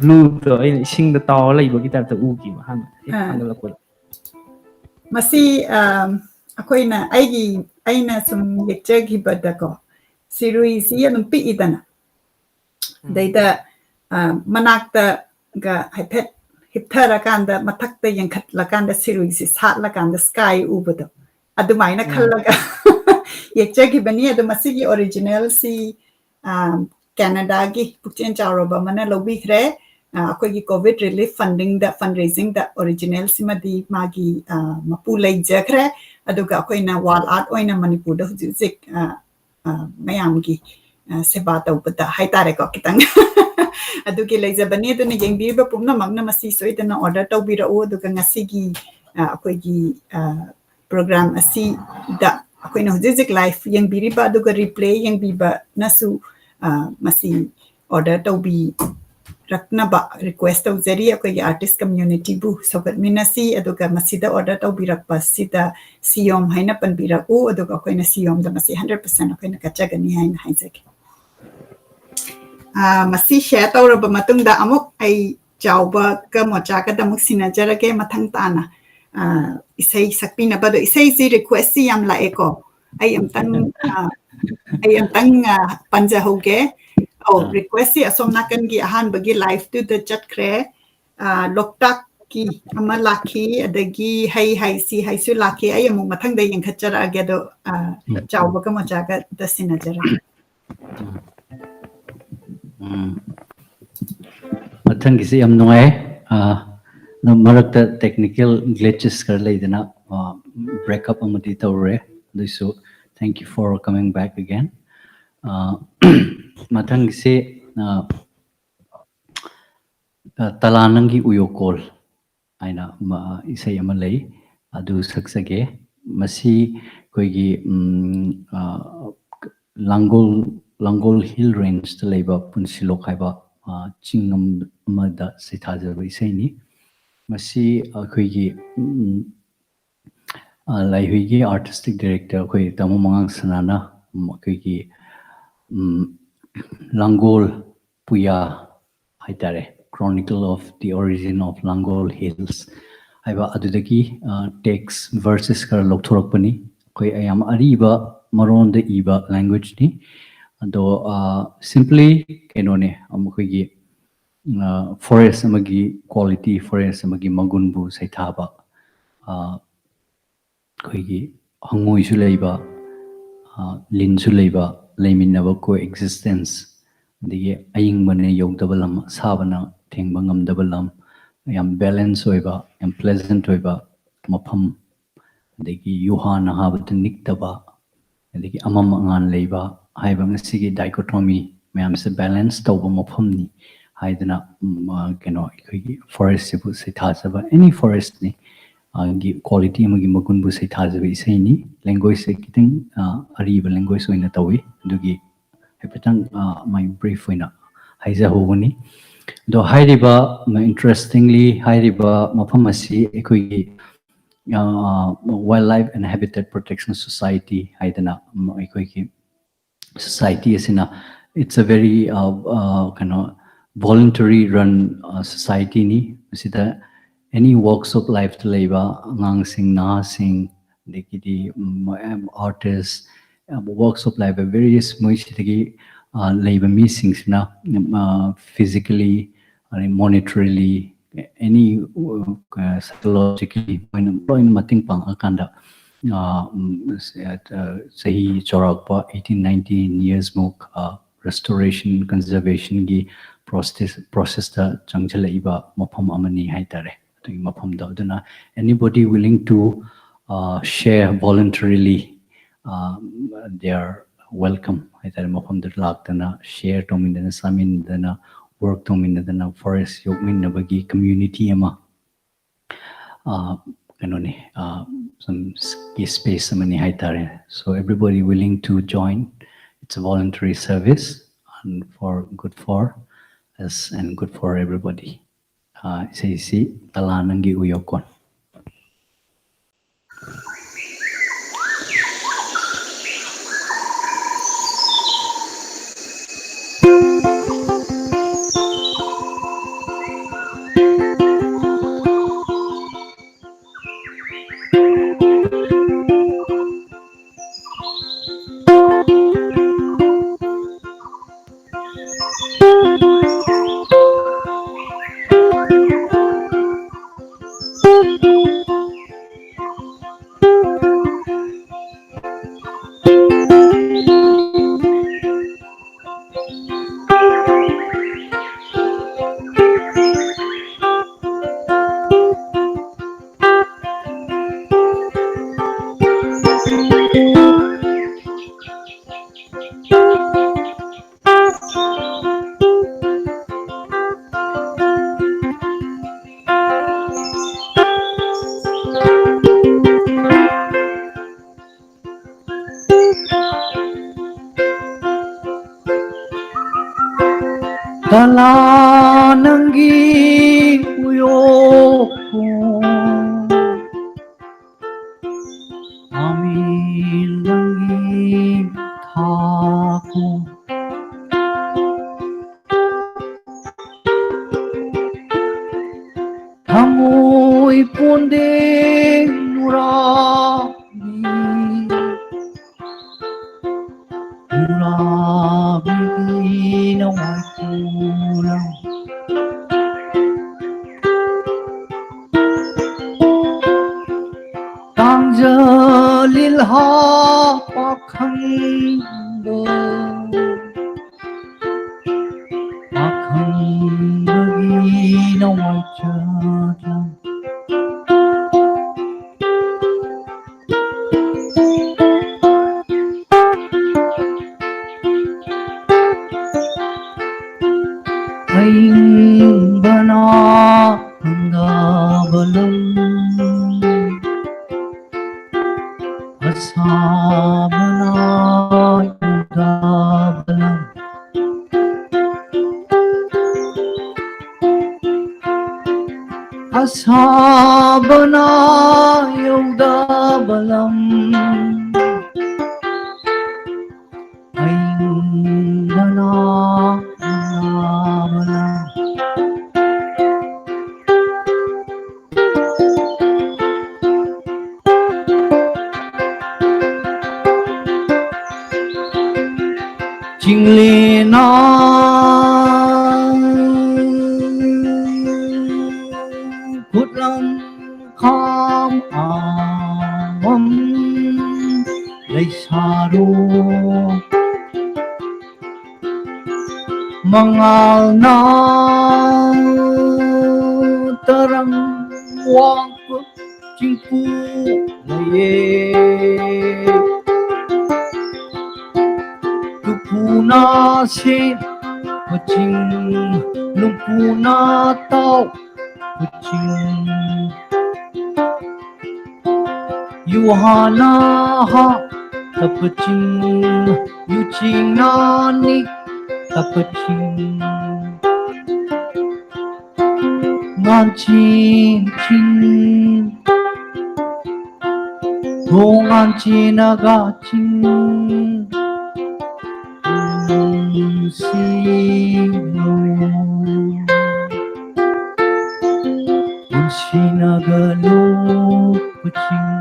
Blue ꯗꯣ ꯑꯩꯅ ꯏꯁꯤꯡꯗ ꯇꯥꯎꯔ ꯂꯩꯕꯒꯤ type ꯇ ꯎꯈꯤꯕ ꯑꯍꯥꯟꯕ ꯍꯦꯛ ꯑꯥ꯫ ꯊꯥꯡꯒꯠꯂꯛꯄꯗ꯫ ꯃꯁꯤ ꯑꯝ, ꯑꯩꯈꯣꯏꯅ ꯑꯩꯒꯤ ꯑꯩꯅ ꯁꯨꯝ ꯌꯦꯛꯆꯈꯤꯕꯗꯀꯣ, ꯁꯤꯔꯨꯏꯁꯤ ꯑꯗꯨꯝ ꯄꯤꯛꯏꯗꯅ, ꯎꯝ꯫ ꯑꯗꯩꯗ ꯑ, ꯃꯅꯥꯛꯇꯒ ꯍꯥꯏꯐꯦꯠ ꯍꯤꯞꯊꯔꯀꯥꯟꯗ ꯃꯊꯛꯇ ꯌꯦꯡꯈꯠꯂꯀꯥꯟꯗ ꯁꯤꯔꯨꯏꯁꯤ ꯁꯥꯠꯂꯀꯥꯟꯗ sky ꯎꯕꯗꯣ, ꯑꯗꯨꯃꯥꯏꯅ ꯎꯝ꯫ ꯈꯜꯂꯒ ꯌꯦꯛꯆꯈꯤꯕꯅꯤ꯫ ꯑꯗꯣ ꯃꯁꯤꯒꯤ original ꯁꯤ ꯑ, ꯀꯦꯅꯥꯗꯥꯒꯤ ꯄꯨꯛꯆꯦꯜ ꯆꯥꯎꯔꯕ ꯑꯃꯅ ꯂꯧꯕꯤꯈ꯭ꯔꯦ꯫ ꯑ, ꯑꯩꯈꯣꯏꯒꯤ COVID relief funding ꯗ, fundraising ꯗ original ꯁꯤꯃꯗꯤ ꯃꯥꯒꯤ ꯑ, ꯃꯄꯨ ꯂꯩꯖꯈ꯭ꯔꯦ꯫ ꯑꯗꯨꯒ ꯑꯩꯈꯣꯏꯅ wall art ꯑꯣꯏꯅ ꯃꯅꯤꯄꯨꯔꯗ ꯍꯧꯖꯤꯛ ꯍꯧꯖꯤꯛ ꯑ, ꯑ, ꯃꯌꯥꯝꯒꯤ ꯑ, ꯁꯦꯕꯥ ꯇꯧꯕꯗ ꯍꯥꯏꯇꯥꯔꯦꯀꯣ, ꯈꯤꯇꯪ ꯑꯗꯨꯒꯤ ꯂꯩꯖꯕꯅꯤ꯫ ꯑꯗꯨꯅ ꯌꯦꯡꯕꯤꯔꯤꯕ ꯄꯨꯝꯅꯃꯛꯅ ꯃꯁꯤ ꯁꯣꯏꯗꯅ order ꯇꯧꯕꯤꯔꯛꯎ꯫ ꯑꯗꯨꯒ ꯉꯁꯤꯒꯤ ꯑ, ꯑꯩꯈꯣꯏꯒꯤ ꯑ, program ꯑꯁꯤꯗ ꯑꯩꯈꯣꯏꯅ ꯍꯧꯖꯤꯛ ꯍꯧꯖꯤꯛ live ꯌꯦꯡꯕꯤꯔꯤꯕ ꯑꯗꯨꯒ replay ꯌꯦꯡꯕꯤꯕꯅꯁꯨ ꯑ, ꯃꯁꯤ order ꯇꯧꯕꯤꯔꯛꯅꯕ request ꯇꯧꯖꯔꯤ꯫ ꯑꯩꯈꯣꯏꯒꯤ artist community ꯕꯨ ꯁꯧꯒꯠꯃꯤꯟꯅꯁꯤ꯫ ꯑꯗꯨꯒ ꯃꯁꯤꯗ order ꯇꯧꯕꯤꯔꯛꯄꯁꯤꯗ ꯁꯤꯌꯣꯝ ꯍꯥꯏꯅ ꯄꯟꯕꯤꯔꯛꯎ꯫ ꯑꯗꯨꯒ ꯑꯩꯈꯣꯏꯅ ꯁꯤꯌꯣꯝꯗ ꯃꯁꯤ hundred percent ꯑꯩꯈꯣꯏꯅ ꯀꯠꯆꯒꯅꯤ ꯍꯥꯏꯅ ꯍꯥꯏꯖꯒꯦ꯫ ꯑ, ꯃꯁꯤ share ꯇꯧꯔꯕ ꯃꯇꯨꯡꯗ ꯑꯃꯨꯛ ꯑꯩ ꯆꯥꯎꯕꯒ ꯃꯣꯆꯥꯒꯗ ꯑꯃꯨꯛ ꯁꯤꯟꯅꯖꯔꯒꯦ ꯃꯊꯪ ꯇꯥꯅ꯫ ꯑ, ꯏꯁꯩ ꯁꯛꯄꯤꯅꯕ꯫ ꯑꯗꯣ ꯏꯁꯩꯁꯤ request ꯁꯤ ꯌꯥꯝ ꯂꯥꯛꯑꯦꯀꯣ꯫ ꯑꯩ ꯑꯝꯇꯪ, ꯑ, ꯑꯩ ꯑꯝꯇꯪ, ꯑ, ꯄꯟꯖꯍꯧꯒꯦ꯫ ꯑꯧ, ꯑ꯫ request ꯁꯤ ꯑꯁꯣꯝ ꯅꯥꯀꯟꯒꯤ ꯑꯍꯥꯟꯕꯒꯤ live ꯇꯨꯗ ꯆꯠꯈ꯭ꯔꯦ꯫ ꯑ, ꯂꯣꯛꯇꯥꯛꯀꯤ ꯑꯃ ꯂꯥꯛꯈꯤ, ꯑꯗꯒꯤ ꯍꯩ ꯍꯥꯏꯁꯤ ꯍꯥꯏꯁꯨ ꯂꯥꯛꯈꯤ꯫ ꯑꯩ ꯑꯃꯨꯛ ꯃꯊꯪꯗ ꯌꯦꯡꯈꯠꯆꯔꯛꯑꯒꯦ꯫ ꯑꯗꯣ, ꯑ, ꯎꯝ꯫ ꯆꯥꯎꯕꯒ ꯃꯣꯆꯥꯒꯗ ꯁꯤꯟꯅꯖꯔꯒꯦ꯫ ꯎꯝ꯫ ꯃꯊꯪꯒꯤꯁꯤ ꯌꯥꯝ ꯅꯨꯡꯉꯥꯏ꯫ ꯑ, ꯑꯗꯨꯝ ꯃꯔꯛꯇ technical glitches ꯈꯔ ꯂꯩꯗꯅ, ꯑ, break up ꯑꯃꯗꯤ ꯇꯧꯔꯨꯔꯦ꯫ ꯑꯗꯨꯏꯁꯨ thank you for coming back again. ꯑ, ꯃꯊꯪꯒꯤꯁꯤ, ꯑ, ꯑ, ꯇꯂꯥ ꯅꯪꯒꯤ ꯎꯌꯣꯀꯣꯜ ꯍꯥꯏꯅ ꯑꯃ, ꯏꯁꯩ ꯑꯃ ꯂꯩ, ꯑꯗꯨ ꯁꯛꯆꯒꯦ꯫ ꯃꯁꯤ ꯑꯩꯈꯣꯏꯒꯤ, ꯎꯝ, ꯑ, ꯂꯥꯡꯒꯣꯜ ꯂꯥꯡꯒꯣꯜ ꯍꯤꯜ ꯔꯦꯟꯖꯇ ꯂꯩꯕ ꯄꯨꯟꯁꯤꯂꯣꯛ ꯍꯥꯏꯕ ꯑ, ꯆꯤꯡ ꯑꯃꯗ ꯁꯩꯊꯥꯖꯕ ꯏꯁꯩꯅꯤ꯫ ꯃꯁꯤ ꯑꯩꯈꯣꯏꯒꯤ ꯎꯝ, ꯑ, ꯂꯥꯏꯍꯨꯏꯒꯤ ꯑꯥꯔꯇꯤꯁꯇꯤꯛ ꯗꯥꯏꯔꯦꯛꯇꯔ ꯑꯩꯈꯣꯏ ꯇꯥꯃꯣ ꯃꯉꯥꯡ ꯁꯅꯥꯅ ꯎꯝ, ꯑꯩꯈꯣꯏꯒꯤ ꯎꯝ, ꯂꯥꯡꯒꯣꯜ ꯄꯨꯌꯥ ꯍꯥꯏꯇꯥꯔꯦ, Chronicle of the Origin of Langol Hills ꯍꯥꯏꯕ ꯑꯗꯨꯗꯒꯤ ꯇꯦꯛꯁ ꯚꯔꯁꯦꯁ ꯈꯔ ꯂꯧꯊꯣꯔꯛꯄꯅꯤ꯫ ꯑꯩꯈꯣꯏ ꯌꯥꯝ ꯑꯔꯤꯕ ꯃꯔꯣꯟꯗ ꯏꯕ ꯂꯦꯡꯒ꯭ꯋꯦꯖꯅꯤ꯫ ꯑꯗꯣ ꯁꯤꯝꯄ꯭ꯂꯤ ꯀꯩꯅꯣꯅꯦ, ꯑꯩꯈꯣꯏꯒꯤ ꯐꯣꯔꯦꯁ ꯑꯃꯒꯤ ꯀ꯭ꯋꯥꯂꯤꯇꯤ, ꯐꯣꯔꯦꯁ ꯑꯃꯒꯤ ꯃꯒꯨꯟꯕꯨ ꯁꯩꯊꯥꯕ ꯑ, ꯑꯩꯈꯣꯏꯒꯤ ꯍꯪꯉꯣꯏꯁꯨ ꯂꯩꯕ, ꯑ, ꯂꯤꯟꯁꯨ ꯂꯩꯕ, ꯂꯩꯃꯤꯟꯅꯕ, ꯀꯣ ꯑꯦꯛꯖꯤꯁꯇꯦꯟꯁ, ꯑꯗꯒꯤ ꯑꯏꯪꯕꯅ ꯌꯧꯗꯕ ꯂꯝ, ꯑꯁꯥꯕꯅ ꯊꯦꯡꯕ ꯉꯝꯗꯕ ꯂꯝ, ꯌꯥꯝ ꯕꯦꯂꯦꯟꯁ ꯑꯣꯏꯕ, ꯌꯥꯝ ꯄ꯭ꯂꯦꯖꯦꯟꯠ ꯑꯣꯏꯕ ꯃꯐꯝ, ꯑꯗꯒꯤ ꯌꯨꯍꯥꯅ ꯍꯥꯕꯗ ꯅꯤꯛꯇꯕ, ꯑꯗꯒꯤ ꯑꯃꯝ ꯑꯉꯥꯟ ꯂꯩꯕ ꯍꯥꯏꯕ ꯉꯁꯤꯒꯤ ꯗꯥꯏꯀꯣꯇꯣꯃꯤ ꯃꯌꯥꯝꯁꯦ ꯕꯦꯂꯦꯟꯁ ꯇꯧꯕ ꯃꯐꯝꯅꯤ ꯍꯥꯏꯗꯅ ꯎꯝ, ꯑ, ꯀꯩꯅꯣ ꯑꯩꯈꯣꯏꯒꯤ ꯐꯣꯔꯦꯁꯁꯤꯕꯨ ꯁꯩꯊꯥꯖꯕ, ꯑꯦꯅꯤ ꯐꯣꯔꯦꯁꯅꯤ, ꯑ, ꯒꯤ ꯀ꯭ꯋꯥꯂꯤꯇꯤ ꯑꯃꯒꯤ ꯃꯒꯨꯟꯕꯨ ꯁꯩꯊꯥꯖꯕ ꯏꯁꯩꯅꯤ꯫ ꯂꯦꯡꯒ꯭ꯋꯦꯖꯁꯦ ꯈꯤꯇꯪ ꯑ, ꯑꯔꯤꯕ ꯂꯦꯡꯒ꯭ꯋꯦꯖ ꯑꯣꯏꯅ ꯇꯧꯏ꯫ ꯑꯗꯨꯒꯤ ꯍꯥꯏꯐꯦꯠꯇꯪ ꯑ, ꯃꯥꯏ ꯕ꯭ꯔꯤꯐ ꯑꯣꯏꯅ ꯍꯥꯏꯖꯍꯧꯕꯅꯤ꯫ ꯑꯗꯣ ꯍꯥꯏꯔꯤꯕ ꯏꯟꯇꯔꯦꯁꯇꯤꯡꯂꯤ ꯍꯥꯏꯔꯤꯕ ꯃꯐꯝ ꯑꯁꯤ ꯑꯩꯈꯣꯏꯒꯤ Wildlife and Habitat Protection Society ꯍꯥꯏꯗꯅ ꯎꯝ, ꯑꯩꯈꯣꯏꯒꯤ ꯁꯣꯁꯥꯏꯇꯤ ꯑꯁꯤꯅ it's a very ꯀꯩꯅꯣ voluntary run ꯁꯣꯁꯥꯏꯇꯤꯅꯤ꯫ ꯃꯁꯤꯗ ꯑꯦꯅꯤ ꯋꯥꯛꯁ ꯑꯣꯐ ꯂꯥꯏꯐꯇ ꯂꯩꯕ ꯑꯉꯥꯡꯁꯤꯡ, ꯅꯍꯥꯁꯤꯡ, ꯑꯗꯒꯤꯗꯤ ꯑꯥꯔꯇꯤꯁ, ꯋꯥꯛꯁ ꯑꯣꯐ ꯂꯥꯏꯐ ꯚꯦꯔꯤꯌꯁ ꯃꯣꯏꯁꯤꯗꯒꯤ ꯑ, ꯂꯩꯕ ꯃꯤꯁꯤꯡꯁꯤꯅ ꯐꯤꯖꯤꯀꯦꯂꯤ, ꯑꯗꯩ ꯃꯣꯅꯤꯇꯔꯤꯂꯤ, ꯑꯦꯅꯤ ꯁꯥꯏꯀꯣꯂꯣꯖꯤꯀꯦꯂꯤ ꯃꯣꯏꯅ ꯂꯣꯏꯅ ꯃꯇꯦꯡ ꯄꯥꯡꯉꯀꯥꯟꯗ ꯑ, ꯎꯝ, ꯁ- ꯑ, ꯆꯍꯤ ꯆꯥꯎꯔꯥꯛꯄ ꯑꯩꯠꯇꯤꯟ ꯅꯥꯏꯟꯇꯤꯟ ꯌꯔꯁꯃꯨꯛ ꯔꯦꯁꯇꯣꯔꯦꯁꯟ ꯀꯟꯖꯔꯕꯦꯁꯟꯒꯤ ꯄ꯭ꯔꯣꯁꯦꯁ ꯄ꯭ꯔꯣꯁꯦꯁꯇ ꯆꯪꯁꯤꯜꯂꯛꯏꯕ ꯃꯐꯝ ꯑꯃꯅꯤ ꯍꯥꯏꯇꯥꯔꯦ꯫ ꯑꯗꯨꯒꯤ ꯃꯐꯝꯗꯣ ꯑꯗꯨꯅ anybody willing to uh, share voluntarily uh, they are welcome ꯍꯥꯏꯇꯥꯔꯦ꯫ ꯃꯐꯝꯗꯨꯗ ꯂꯥꯛꯇꯅ ꯁꯤꯌꯔ ꯇꯧꯃꯤꯟꯅꯗꯅ, ꯆꯥꯃꯤꯟꯅꯗꯅ, ꯋꯔꯛ ꯇꯧꯃꯤꯟꯅꯗꯅ, ꯐꯣꯔꯦꯁ ꯌꯣꯛꯃꯤꯟꯅꯕꯒꯤ ꯀꯝꯃ꯭ꯌꯨꯅꯤꯇꯤ ꯑꯃ ꯑ, ꯀꯩꯅꯣꯅꯤ ꯑ, ꯁꯨꯝ ꯒꯤ ꯁ꯭ꯄꯦꯁ ꯑꯃꯅꯤ ꯍꯥꯏꯇꯥꯔꯦ꯫ So everybody willing to join, It's a voluntary service and for good for us and good for everybody. Uh, ꯏꯁꯩꯁꯤ ꯇꯂꯥ ꯅꯪꯒꯤ ꯎꯌꯣꯀꯣꯟ꯫ ꯀꯂꯥ ꯅꯪꯒꯤ ꯎꯌꯣꯛꯄꯨ, ꯑꯃꯤꯜ ꯅꯪꯒꯤ ꯊꯥꯛꯄꯨ, ꯊꯃꯣꯏ ꯄꯣꯟꯗꯦ ꯅꯨꯔꯥꯕꯤ, ꯅꯨꯔꯥꯕꯤꯒꯤ ꯅꯋꯥꯏ ꯄꯣꯂꯝ꯫ ꯇꯥꯡꯖ ꯂꯤꯜꯍꯥ ꯄꯥꯈꯪꯕ, ꯄꯥꯈꯪꯕꯒꯤ ꯅꯋꯥꯏ ꯆꯠꯂꯝ꯫ ꯑꯏꯪꯕꯅ ꯍꯪꯒꯥꯕ ꯂꯝ, ꯑꯁꯥꯕꯅ ꯌꯨꯝꯗ ꯑꯁꯥꯕꯅ ꯌꯧꯗꯕ ꯂꯝ, ꯑꯏꯪꯕꯅ ꯏꯪꯂꯕ ꯂꯝ꯫ ꯆꯤꯡꯂꯦꯟꯅ ꯈꯨꯠꯂꯪ ꯈꯥꯝ ꯑꯥꯋꯝ ꯂꯩꯁꯥꯔꯣ꯫ ꯃꯉꯥꯜꯅ ꯇꯔꯪ ꯋꯥꯡꯄ ꯆꯤꯡꯄꯨ ꯂꯩꯌꯦ꯫ ꯇꯨꯄꯨꯅ ꯁꯦꯝꯕ ꯆꯤꯡ, ꯂꯨꯝꯄꯨꯅ ꯇꯥꯎꯕ ꯆꯤꯡ꯫ ꯌꯨꯍꯥꯔꯅ ꯍꯥꯞꯇꯕ ꯆꯤꯡ, ꯌꯨꯆꯦꯡꯅ ꯅꯤꯛꯇꯕ ꯆꯤꯡ꯫ ꯉꯥꯟꯆꯦꯟ ꯆꯤꯡ, ꯍꯣ ꯉꯥꯟꯆꯦꯟꯅꯒ ꯆꯤꯡ ꯅꯨꯡꯁꯤꯅꯧ꯫ ꯄꯨꯟꯁꯤꯅꯒ ꯂꯣꯛꯄ ꯆꯤꯡ꯫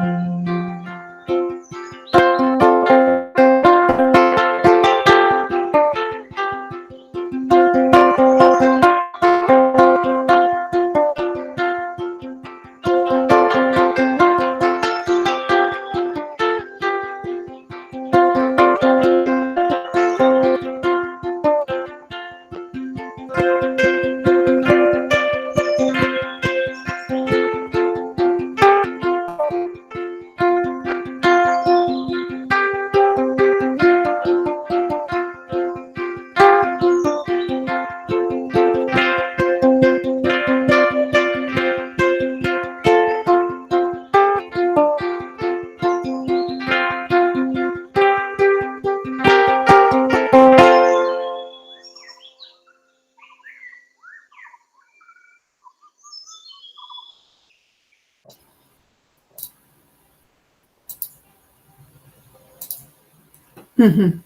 ꯎꯝ,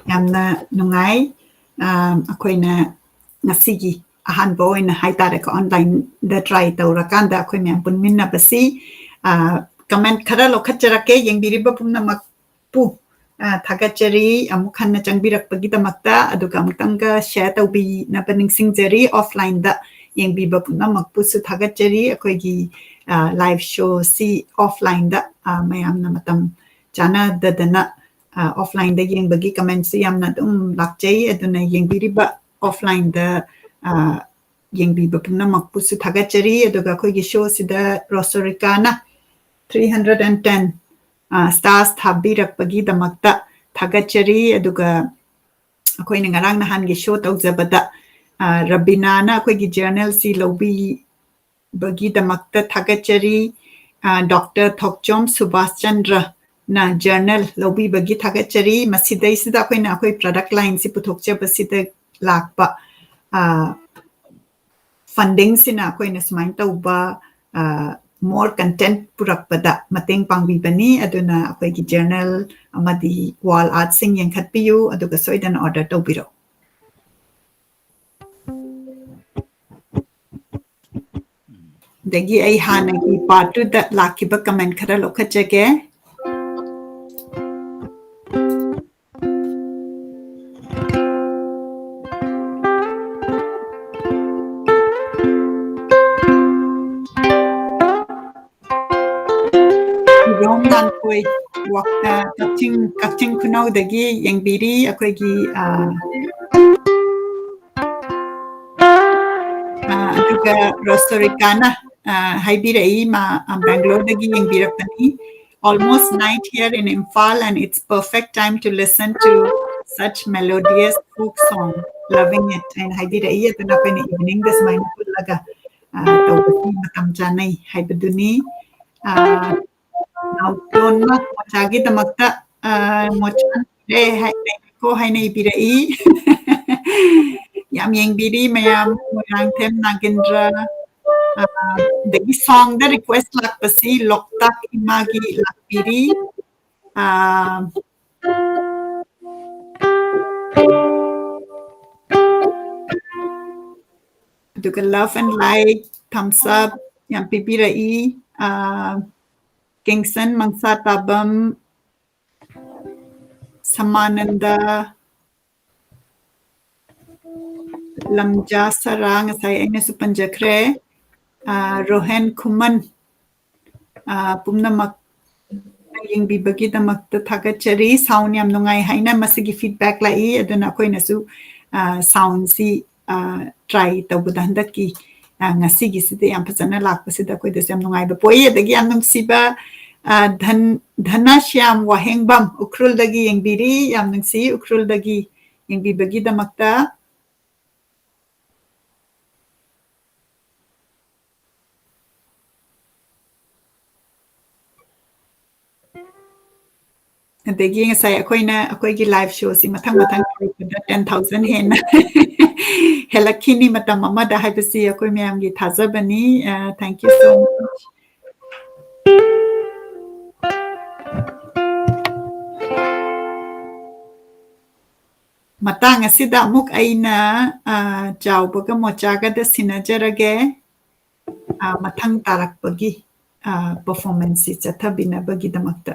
ꯌꯥꯝꯅ ꯅꯨꯡꯉꯥꯏ꯫ ꯑꯥ, ꯑꯩꯈꯣꯏꯅ ꯉꯁꯤꯒꯤ ꯑꯍꯥꯟꯕ ꯑꯣꯏꯅ ꯍꯥꯏꯇꯥꯔꯦꯀꯣ, online-ꯗ try ꯇꯧꯔꯀꯥꯟꯗ ꯑꯩꯈꯣꯏ ꯃꯌꯥꯝ ꯄꯨꯟꯃꯤꯟꯅꯕꯁꯤ꯫ ꯑꯥ, comment ꯈꯔ ꯂꯧꯈꯠꯆꯔꯛꯀꯦ꯫ ꯌꯦꯡꯕꯤꯔꯤꯕ ꯄꯨꯝꯅꯃꯛꯄꯨ, ꯑꯥ, ꯊꯥꯒꯠꯆꯔꯤ꯫ ꯑꯃꯨꯛ ꯍꯟꯅ ꯆꯪꯕꯤꯔꯛꯄꯒꯤꯗꯃꯛꯇ, ꯑꯗꯨꯒ ꯑꯃꯨꯛꯇꯪꯒ share ꯇꯧꯕꯤꯅꯕ ꯅꯤꯡꯁꯤꯡꯖꯔꯤ꯫ Offline-ꯗ ꯌꯦꯡꯕꯤꯕ ꯄꯨꯝꯅꯃꯛꯄꯨꯁꯨ ꯊꯥꯒꯠꯆꯔꯤ꯫ ꯑꯩꯈꯣꯏꯒꯤ, ꯑꯥ, live show-ꯁꯤ offline-ꯗ, ꯑꯥ, ꯃꯌꯥꯝꯅ ꯃꯇꯝ ꯆꯥꯅꯗꯗꯅ, ꯑꯥ, offline-ꯗ ꯌꯦꯡꯕꯒꯤ comment-ꯁꯨ ꯌꯥꯝꯅ ꯑꯗꯨꯝ ꯂꯥꯛꯆꯩ꯫ ꯑꯗꯨꯅ ꯌꯦꯡꯕꯤꯔꯤꯕ offline-ꯗ, ꯑꯥ, ꯌꯦꯡꯕꯤꯕ ꯄꯨꯝꯅꯃꯛꯄꯨꯁꯨ ꯊꯥꯒꯠꯆꯔꯤ꯫ ꯑꯗꯨꯒ ꯑꯩꯈꯣꯏꯒꯤ show-ꯁꯤꯗ ꯔꯣꯁꯣꯔꯤꯀꯥꯅ three hundred and ten, ah, stars ꯊꯥꯕꯤꯔꯛꯄꯒꯤꯗꯃꯛꯇ ꯊꯥꯒꯠꯆꯔꯤ꯫ ꯑꯗꯨꯒ ꯑꯩꯈꯣꯏꯅ ꯉꯔꯥꯡ ꯅꯍꯥꯟꯒꯤ show ꯇꯧꯖꯕꯗ, ꯑꯥ, ꯔꯕꯤꯅꯥꯅ ꯑꯩꯈꯣꯏꯒꯤ journal-ꯁꯤ ꯂꯧꯕꯤꯕꯒꯤꯗꯃꯛꯇ ꯊꯥꯒꯠꯆꯔꯤ꯫ ꯑꯥ, Doctor ꯊꯣꯛꯆꯣꯝ ꯁꯨꯕꯥꯁ ꯆꯟꯗ꯭ꯔꯅ journal ꯂꯧꯕꯤꯕꯒꯤ ꯊꯥꯒꯠꯆꯔꯤ꯫ ꯃꯁꯤꯗꯩꯁꯤꯗ ꯑꯩꯈꯣꯏꯅ ꯑꯩꯈꯣꯏ product line-ꯁꯤ ꯄꯨꯊꯣꯛꯆꯕꯁꯤꯗ ꯂꯥꯛꯄ, ꯑꯥ, funding-ꯁꯤꯅ ꯑꯩꯈꯣꯏꯅ ꯁꯨꯃꯥꯏꯅ ꯇꯧꯕ, ꯑꯥ, more content ꯄꯨꯔꯛꯄꯗ ꯃꯇꯦꯡ ꯄꯥꯡꯕꯤꯕꯅꯤ꯫ ꯑꯗꯨꯅ ꯑꯩꯈꯣꯏꯒꯤ journal ꯑꯃꯗꯤ wall art-ꯁꯤꯡ ꯌꯦꯡꯈꯠꯄꯤꯌꯨ, ꯑꯗꯨꯒ ꯁꯣꯏꯗꯅ order ꯇꯧꯕꯤꯔꯛꯎ꯫ ꯑꯗꯒꯤ ꯑꯩ ꯍꯥꯟꯅꯒꯤ part two-ꯗ ꯂꯥꯛꯈꯤꯕ comment ꯈꯔ ꯂꯧꯈꯠꯆꯒꯦ꯫ ꯏꯔꯣꯝ ꯂꯥꯟꯊꯣꯏ, ꯋꯥꯛ-, ꯑ, ꯀꯛꯆꯤꯡ, ꯀꯛꯆꯤꯡ ꯈꯨꯅꯧꯗꯒꯤ ꯌꯦꯡꯕꯤꯔꯤ ꯑꯩꯈꯣꯏꯒꯤ, ꯑ, ꯑ, ꯑꯗꯨꯒ ꯔꯣꯁꯣꯔꯤꯀꯥꯅ, ꯑ, ꯍꯥꯏꯕꯤꯔꯛꯏ, ꯃꯥ, ꯑ, ꯕꯦꯡꯒ꯭ꯂꯣꯔꯗꯒꯤ ꯌꯦꯡꯕꯤꯔꯛꯄꯅꯤ꯫ Almost night here in Imphal, and it's perfect time to listen to such melodious folk song. Loving it. ꯍꯥꯏꯅ ꯍꯥꯏꯕꯤꯔꯛꯏ꯫ ꯑꯗꯨꯅ ꯑꯩꯈꯣꯏꯅ evening-ꯗ ꯁꯨꯃꯥꯏꯅ ꯄꯨꯜꯂꯒ, ꯑ, ꯇꯧꯕꯁꯤ ꯃꯇꯝ ꯆꯥꯅꯩ ꯍꯥꯏꯕꯗꯨꯅꯤ꯫ ꯑ, ꯅꯥꯎꯇꯣꯟꯅ ꯃꯣꯆꯥꯒꯤꯗꯃꯛꯇ, ꯑ, ꯃꯣꯆꯥ ꯂꯩꯔꯦ ꯍꯥꯏ-, ꯂꯩꯔꯦꯀꯣ ꯍꯥꯏꯅ ꯏꯕꯤꯔꯛꯏ꯫ ꯌꯥꯝ ꯌꯦꯡꯕꯤꯔꯤ ꯃꯌꯥꯝ, ꯃꯣꯏꯔꯥꯡꯊꯦꯝ ꯅꯥꯒꯦꯟꯗ꯭ꯔ, ꯑ, ꯑꯗꯒꯤ song-ꯗ request ꯂꯥꯛꯄꯁꯤ ꯂꯣꯛꯇꯥꯛ ꯏꯃꯥꯒꯤ ꯂꯥꯛꯄꯤꯔꯤ꯫ ꯑ, ꯑꯗꯨꯒ love and like, thumbs up ꯌꯥꯝ ꯄꯤꯕꯤꯔꯛꯏ꯫ ꯑꯥ, ꯀꯦꯡꯁꯟ, ꯃꯪꯁꯥ ꯇꯥꯕꯝ, ꯁꯃꯥꯅꯟꯗ, ꯂꯝꯖꯥ ꯁꯔꯥ, ꯉꯁꯥꯏ ꯑꯩꯅꯁꯨ ꯄꯟꯖꯈ꯭ꯔꯦ꯫ ꯑꯥ, ꯔꯣꯍꯦꯟ ꯈꯨꯃꯟ, ꯑꯥ, ꯄꯨꯝꯅꯃꯛ ꯌꯦꯡꯕꯤꯕꯒꯤꯗꯃꯛꯇ ꯊꯥꯒꯠꯆꯔꯤ꯫ Sound ꯌꯥꯝ ꯅꯨꯡꯉꯥꯏ ꯍꯥꯏꯅ ꯃꯁꯤꯒꯤ feedback ꯂꯥꯛꯏ, ꯑꯗꯨꯅ ꯑꯩꯈꯣꯏꯅꯁꯨ, ꯑꯥ, sound ꯁꯤ, ꯑꯥ, try ꯇꯧꯕꯗ ꯍꯟꯗꯛꯀꯤ, ꯑꯥ, ꯉꯁꯤꯒꯤꯁꯤꯗ ꯌꯥꯝ ꯐꯖꯅ ꯂꯥꯛꯄꯁꯤꯗ ꯑꯩꯈꯣꯏꯗꯁꯨ ꯌꯥꯝ ꯅꯨꯡꯉꯥꯏꯕ ꯄꯣꯛꯏ꯫ ꯑꯗꯒꯤ ꯌꯥꯝ ꯅꯨꯡꯁꯤꯕ, ꯑꯥ, ꯙꯟ-, ꯙꯅꯁ꯭ꯌꯥꯝ ꯋꯥꯍꯦꯡꯕꯝ ꯎꯈ꯭ꯔꯨꯜꯗꯒꯤ ꯌꯦꯡꯕꯤꯔꯤ꯫ ꯌꯥꯝ ꯅꯨꯡꯁꯤ ꯎꯈ꯭ꯔꯨꯜꯗꯒꯤ ꯌꯦꯡꯕꯤꯕꯒꯤꯗꯃꯛꯇ꯫ ꯑꯗꯒꯤ ꯉꯁꯥꯏ ꯑꯩꯈꯣꯏꯅ ꯑꯩꯈꯣꯏꯒꯤ live show ꯁꯤ ꯃꯊꯪ ꯃꯊꯪ ꯇꯧꯔꯛꯄꯗ ten thousand ꯍꯦꯟꯅ ꯍꯦꯜꯂꯛꯈꯤꯅꯤ ꯃꯇꯝ ꯑꯃꯗ ꯍꯥꯏꯕꯁꯤ ꯑꯩꯈꯣꯏ ꯃꯌꯥꯝꯒꯤ ꯊꯥꯖꯕꯅꯤ꯫ ꯑ, thank you so much꯫ ꯃꯇꯥꯡ ꯑꯁꯤꯗ ꯑꯃꯨꯛ ꯑꯩꯅ, ꯑ, ꯆꯥꯎꯕꯒ ꯃꯣꯆꯥꯒꯗ ꯁꯤꯟꯅꯖꯔꯒꯦ꯫ ꯑ, ꯃꯊꯪ ꯇꯥꯔꯛꯄꯒꯤ, ꯑ, performance ꯁꯤ ꯆꯠꯊꯕꯤꯅꯕꯒꯤꯗꯃꯛꯇ꯫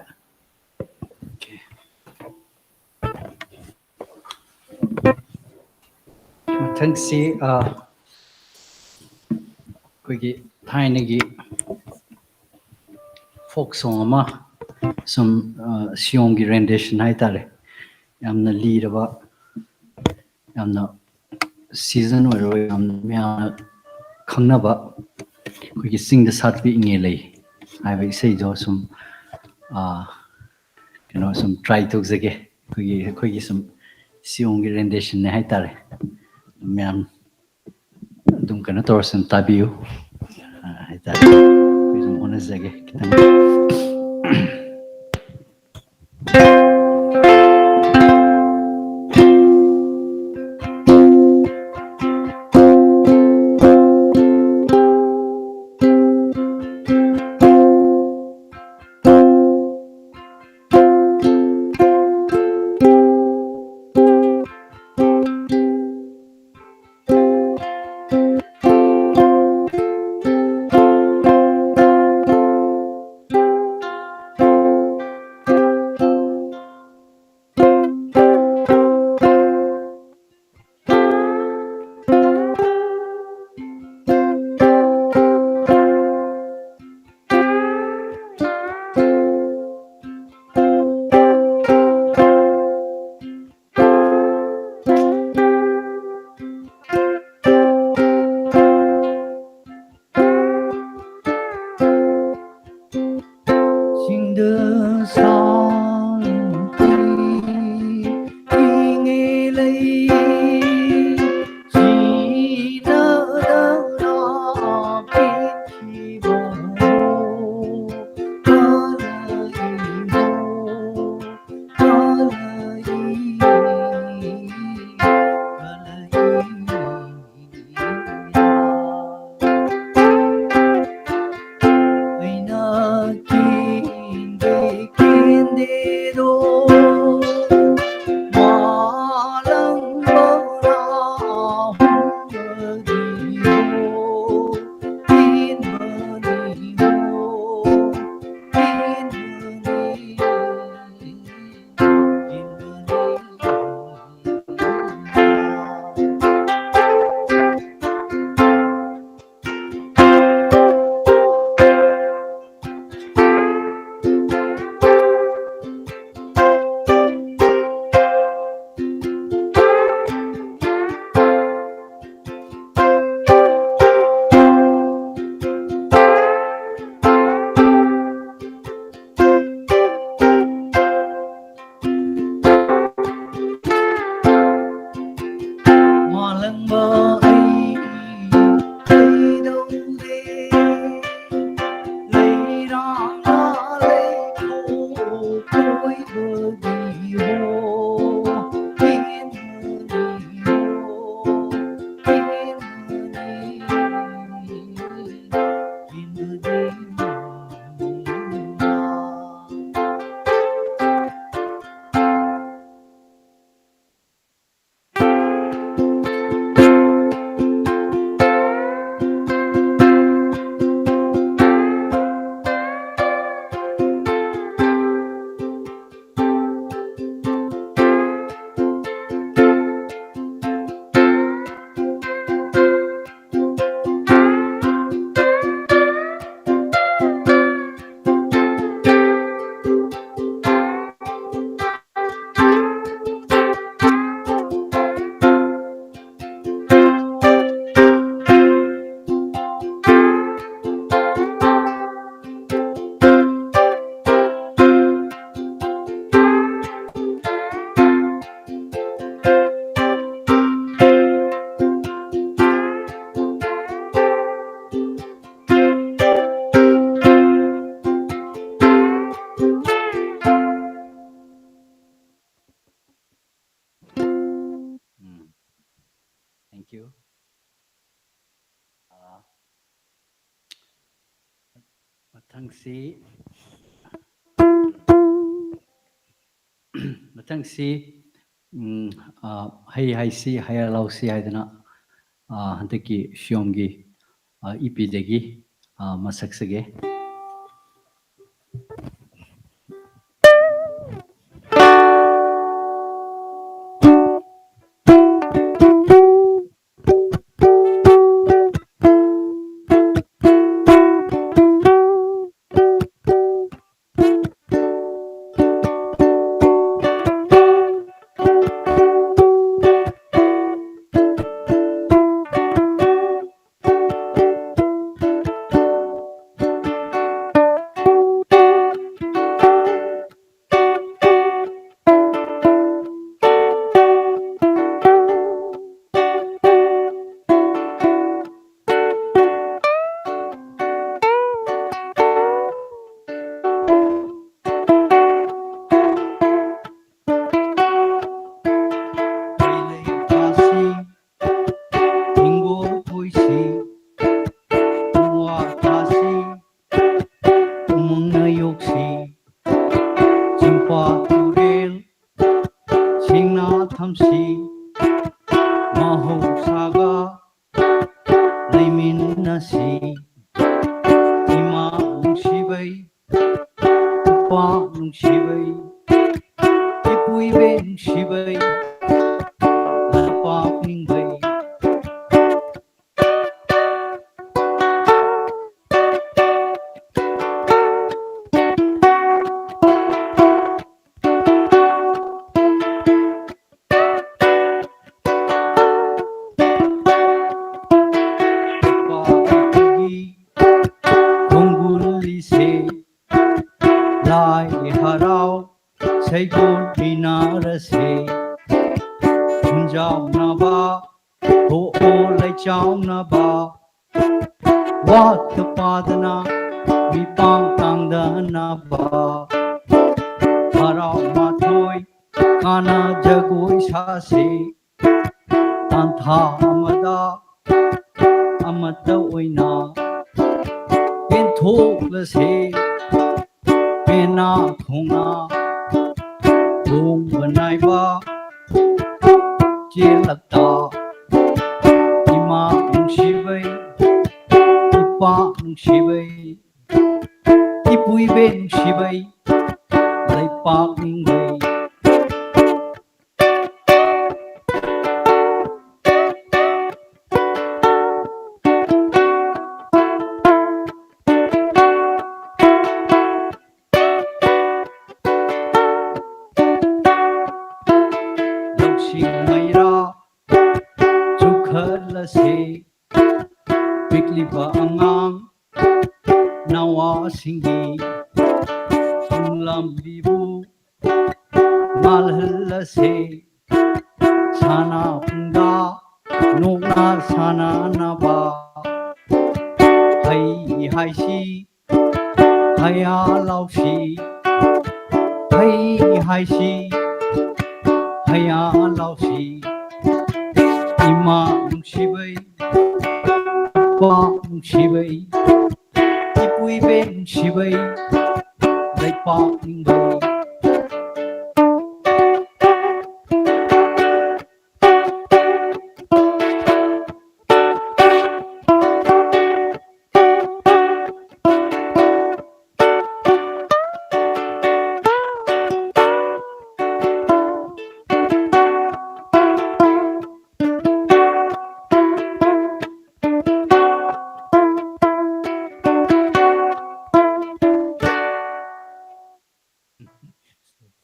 ꯃꯊꯪꯁꯤ, ꯑ, ꯑꯩꯈꯣꯏꯒꯤ ꯊꯥꯏꯅꯒꯤ folk song ꯑꯃ ꯁꯨꯝ, ꯑ, ꯁꯤꯌꯣꯡꯒꯤ rendition ꯍꯥꯏꯇꯥꯔꯦ꯫ ꯌꯥꯝꯅ ꯂꯤꯔꯕ, ꯌꯥꯝꯅ season ꯑꯣꯏꯔꯣꯏ, ꯌꯥꯝꯅ ꯃꯌꯥꯝꯅ ꯈꯪꯅꯕ ꯑꯩꯈꯣꯏꯒꯤ ꯆꯤꯡꯗ ꯁꯥꯠꯄꯤ ꯏꯉꯦ ꯂꯩ ꯍꯥꯏꯕ ꯏꯁꯩꯗꯣ ꯁꯨꯝ, ꯑ, ꯀꯩꯅꯣ ꯁꯨꯝ try ꯇꯧꯖꯒꯦ꯫ ꯑꯩꯈꯣꯏꯒꯤ, ꯑꯩꯈꯣꯏꯒꯤ ꯁꯨꯝ ꯁꯤꯌꯣꯡꯒꯤ rendition ꯅꯦ ꯍꯥꯏꯇꯥꯔꯦ꯫ ꯃꯌꯥꯝ ꯑꯗꯨꯝ ꯀꯩꯅꯣ ꯇꯧꯔꯁꯨ ꯑꯗꯨꯝ ꯇꯥꯕꯤꯌꯨ, ꯑ, ꯍꯥꯏꯇꯥꯔꯦ꯫ ꯑꯩꯈꯣꯏ ꯑꯗꯨꯝ ꯍꯣꯠꯅꯖꯒꯦ ꯈꯤꯇꯪ꯫ ꯁꯥꯟꯇꯤ ꯏꯪꯉꯦ ꯂꯩ ꯁꯤꯗ ꯅꯪꯅ ꯄꯤꯈꯤꯕ ꯀꯅꯥꯒꯤꯅꯣ? ꯃꯊꯪꯁꯤ, ꯃꯊꯪꯁꯤ, ꯎꯝ, ꯑ, ꯍꯩ ꯍꯥꯏꯁꯤ, ꯍꯩ ꯂꯧꯁꯤ ꯍꯥꯏꯗꯅ, ꯑ, ꯍꯟꯗꯛꯀꯤ ꯁꯤꯌꯣꯝꯒꯤ, ꯑ, ꯏ ꯄꯤꯗꯒꯤ, ꯑ, ꯃꯁꯛꯆꯒꯦ꯫ ꯍꯤꯡꯒꯣꯜ ꯀꯣꯏꯁꯤ, ꯎ ꯋꯥ ꯊꯥꯁꯤ, ꯎꯃꯪꯅ ꯌꯣꯛꯁꯤ, ꯆꯤꯡꯄꯥ ꯇꯨꯔꯦꯜ ꯁꯦꯡꯅ ꯊꯝꯁꯤ, ꯃꯍꯧꯁꯥꯒ ꯂꯩꯃꯤꯟꯅꯁꯤ꯫ ꯏꯃꯥ ꯅꯨꯡꯁꯤꯕꯩ, ꯏꯄꯥ ꯅꯨꯡꯁꯤꯕꯩ, ꯏꯄꯨꯏꯕꯦ ꯅꯨꯡꯁꯤꯕꯩ, ꯂꯩꯄꯥꯛ ꯅꯤꯡꯕꯩ꯫ ꯈꯣꯡꯒꯨꯜ ꯂꯤꯁꯦ, ꯂꯥꯏ ꯍꯔꯥꯎ ꯁꯩꯒꯣꯜ ꯃꯤꯟꯅꯔꯁꯦ꯫ ꯈꯨꯟꯖꯥꯎꯅꯕ ꯊꯣꯛꯑꯣ ꯂꯩꯆꯥꯎꯅꯕ, ꯋꯥꯠꯇ ꯄꯥꯗꯅ ꯃꯤꯄꯥꯡ ꯇꯥꯡꯗꯅꯕ꯫ ꯍꯔꯥꯎ ꯃꯊꯣꯏ ꯀꯥꯟꯅ ꯖꯒꯣꯏ ꯁꯥꯁꯤ, ꯇꯥꯟꯊꯥ ꯑꯃꯗ ꯑꯃꯠꯇ ꯑꯣꯏꯅ ꯄꯦꯟꯊꯣꯛ ꯊꯣꯛꯂꯁꯦ꯫ ꯄꯦꯅꯥ ꯈꯣꯡꯅ ꯈꯣꯡꯕ ꯅꯥꯏꯕ ꯆꯦꯜꯂꯛꯇ ꯏꯃꯥ ꯅꯨꯡꯁꯤꯕꯩ, ꯏꯄꯥ ꯅꯨꯡꯁꯤꯕꯩ, ꯏꯄꯨꯏꯕꯦ ꯅꯨꯡꯁꯤꯕꯩ, ꯂꯩꯄꯥꯛ ꯅꯤꯡꯕꯩ꯫ ꯂꯧꯁꯤꯡ ꯃꯩꯔꯥ ꯆꯨꯈꯠꯂꯁꯦ꯫ ꯄꯤꯛꯂꯤꯕ ꯑꯉꯥꯡ ꯅꯋꯥꯁꯤꯡꯒꯤ ꯂꯝꯕꯤꯕꯨ ꯉꯥꯜꯍꯜꯂꯁꯦ꯫ ꯁꯥꯟꯅ ꯄꯨꯡꯗ ꯅꯣꯛꯅ ꯁꯥꯟꯅꯅꯕ ꯍꯩ ꯍꯥꯏꯁꯤ ꯍꯌꯥ ꯂꯥꯎꯁꯤ, ꯍꯩ ꯍꯥꯏꯁꯤ ꯍꯌꯥ ꯂꯥꯎꯁꯤ꯫ ꯏꯃꯥ ꯅꯨꯡꯁꯤꯕꯩ, ꯏꯄꯥ ꯅꯨꯡꯁꯤꯕꯩ, ꯏꯄꯨꯏꯕꯦ ꯅꯨꯡꯁꯤꯕꯩ, ꯂꯩꯄꯥꯛ ꯅꯤꯡꯕꯩ꯫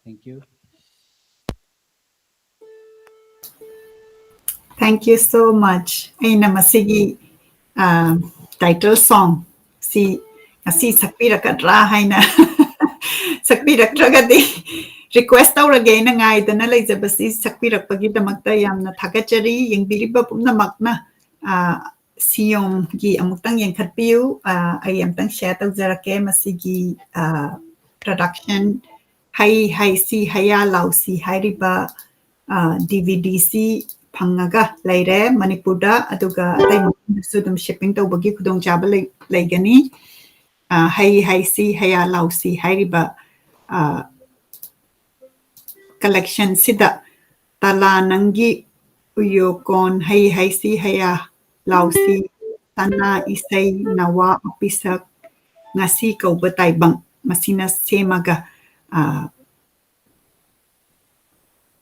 Thank you. Thank you so much. ꯑꯩꯅ ꯃꯁꯤꯒꯤ, ꯑ, title song ꯁꯤ ꯉꯁꯤ ꯁꯛꯄꯤꯔꯛꯀꯗ꯭ꯔꯥ ꯍꯥꯏꯅ ꯁꯛꯄꯤꯔꯛꯇ꯭ꯔꯒꯗꯤ request ꯇꯧꯔꯒꯦ꯫ ꯑꯩꯅ ꯉꯥꯏꯗꯅ ꯂꯩꯖꯕꯁꯤ ꯁꯛꯄꯤꯔꯛꯄꯒꯤꯗꯃꯛꯇ ꯌꯥꯝꯅ ꯊꯥꯒꯠꯆꯔꯤ꯫ ꯌꯦꯡꯕꯤꯔꯤꯕ ꯄꯨꯝꯅꯃꯛꯅ, ꯑ, ꯁꯤꯌꯣꯝꯒꯤ ꯑꯃꯨꯛꯇꯪ ꯌꯦꯡꯈꯠꯄꯤꯌꯨ꯫ ꯑ, ꯑꯩ ꯑꯃꯨꯛꯇꯪ share ꯇꯧꯖꯔꯛꯀꯦ꯫ ꯃꯁꯤꯒꯤ, ꯑ, production ꯍꯩ ꯍꯥꯏꯁꯤ ꯍꯌꯥ ꯂꯥꯎꯁꯤ ꯍꯥꯏꯔꯤꯕ, ꯑ, DVD ꯁꯤ ꯐꯪꯉꯒ ꯂꯩꯔꯦ ꯃꯅꯤꯄꯨꯔꯗ, ꯑꯗꯨꯒ ꯑꯇꯩ ꯃꯐꯝꯗꯁꯨ ꯑꯗꯨꯝ shipping ꯇꯧꯕꯒꯤ ꯈꯨꯗꯣꯡꯆꯥꯕ ꯂꯩ-, ꯂꯩꯒꯅꯤ꯫ ꯑ, ꯍꯩ ꯍꯥꯏꯁꯤ ꯍꯌꯥ ꯂꯥꯎꯁꯤ ꯍꯥꯏꯔꯤꯕ, ꯑ, collection ꯁꯤꯗ ꯇꯂꯥ ꯅꯪꯒꯤ ꯎꯌꯣꯀꯣꯟ, ꯍꯩ ꯍꯥꯏꯁꯤ ꯍꯌꯥ ꯂꯥꯎꯁꯤ, ꯁꯅꯥ ꯏꯁꯩ, ꯅꯋꯥ ꯑꯄꯤꯁꯛ, ꯉꯁꯤ ꯀꯧꯕ ꯇꯥꯏꯕꯪ, ꯃꯁꯤꯅ ꯁꯦꯝꯃꯒ, ꯑ,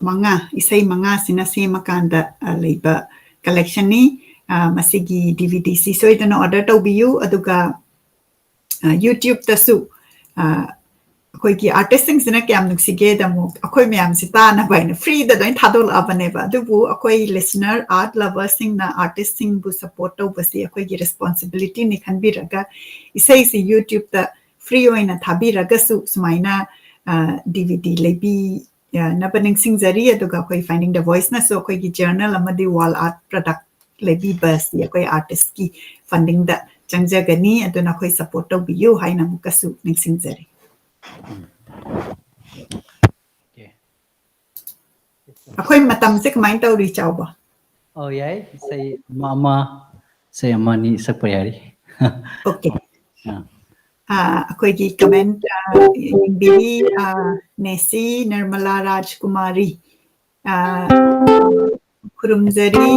ꯃꯉꯥ, ꯏꯁꯩ ꯃꯉꯥꯁꯤꯅ ꯁꯦꯝꯃꯀꯥꯟꯗ, ꯑ, ꯂꯩꯕ collection ꯅꯤ꯫ ꯑ, ꯃꯁꯤꯒꯤ D V D ꯁꯤ ꯁꯣꯏꯗꯅ order ꯇꯧꯕꯤꯌꯨ꯫ ꯑꯗꯨꯒ, ꯑ, YouTube ꯇꯁꯨ, ꯑ, ꯑꯩꯈꯣꯏꯒꯤ artist ꯁꯤꯡꯁꯤꯅ ꯀꯌꯥꯝ ꯅꯨꯡꯁꯤꯒꯦꯗ, ꯑꯃꯨꯛ ꯑꯩꯈꯣꯏ ꯃꯌꯥꯝꯁꯤ ꯇꯥꯅꯕ ꯍꯥꯏꯅ free ꯗ ꯂꯣꯏ ꯊꯥꯗꯣꯛꯂꯛꯑꯕꯅꯦꯕ꯫ ꯑꯗꯨꯕꯨ ꯑꯩꯈꯣꯏ listener, art lover ꯁꯤꯡꯅ artist ꯁꯤꯡꯕꯨ support ꯇꯧꯕꯁꯤ ꯑꯩꯈꯣꯏꯒꯤ responsibility ꯅꯤ ꯈꯟꯕꯤꯔꯒ, ꯏꯁꯩꯁꯤ YouTube ꯇ free ꯑꯣꯏꯅ ꯊꯥꯕꯤꯔꯒꯁꯨ, ꯁꯨꯃꯥꯏꯅ, ꯑ, D V D ꯂꯩꯕꯤꯅꯕ ꯅꯤꯡꯁꯤꯡꯖꯔꯤ꯫ ꯑꯗꯨꯒ ꯑꯩꯈꯣꯏ Finding the Voice ꯅꯁꯨ ꯑꯩꯈꯣꯏꯒꯤ journal ꯑꯃꯗꯤ wall art product ꯂꯩꯕꯤꯕ ꯑꯁꯤ ꯑꯩꯈꯣꯏ artist ꯀꯤ funding ꯗ ꯆꯪꯖꯒꯅꯤ꯫ ꯑꯗꯨꯅ ꯑꯩꯈꯣꯏ support ꯇꯧꯕꯤꯌꯨ ꯍꯥꯏꯅ ꯑꯃꯨꯛꯀꯁꯨ ꯅꯤꯡꯁꯤꯡꯖꯔꯤ꯫ Okay. ꯑꯩꯈꯣꯏ ꯃꯇꯝꯁꯦ ꯀꯃꯥꯏꯅ ꯇꯧꯔꯤ, ꯆꯥꯎꯕ? ꯑꯧ, ꯌꯥꯏ꯫ ꯏꯁꯩ ꯑꯃ, ꯑꯃ, ꯏꯁꯩ ꯑꯃ ꯑꯅꯤ ꯁꯛꯄ ꯌꯥꯔꯤ꯫ Okay. ꯑꯥ꯫ ꯑ, ꯑꯩꯈꯣꯏꯒꯤ comment, ꯑ, ꯌꯦꯡꯕꯤꯔꯤ, ꯑ, ꯅꯦꯁꯤ ꯅꯤꯔꯃꯂꯥ ꯔꯥꯖꯀꯨꯃꯥꯔꯤ꯫ ꯑ, ꯈꯨꯔꯨꯝꯖꯔꯤ꯫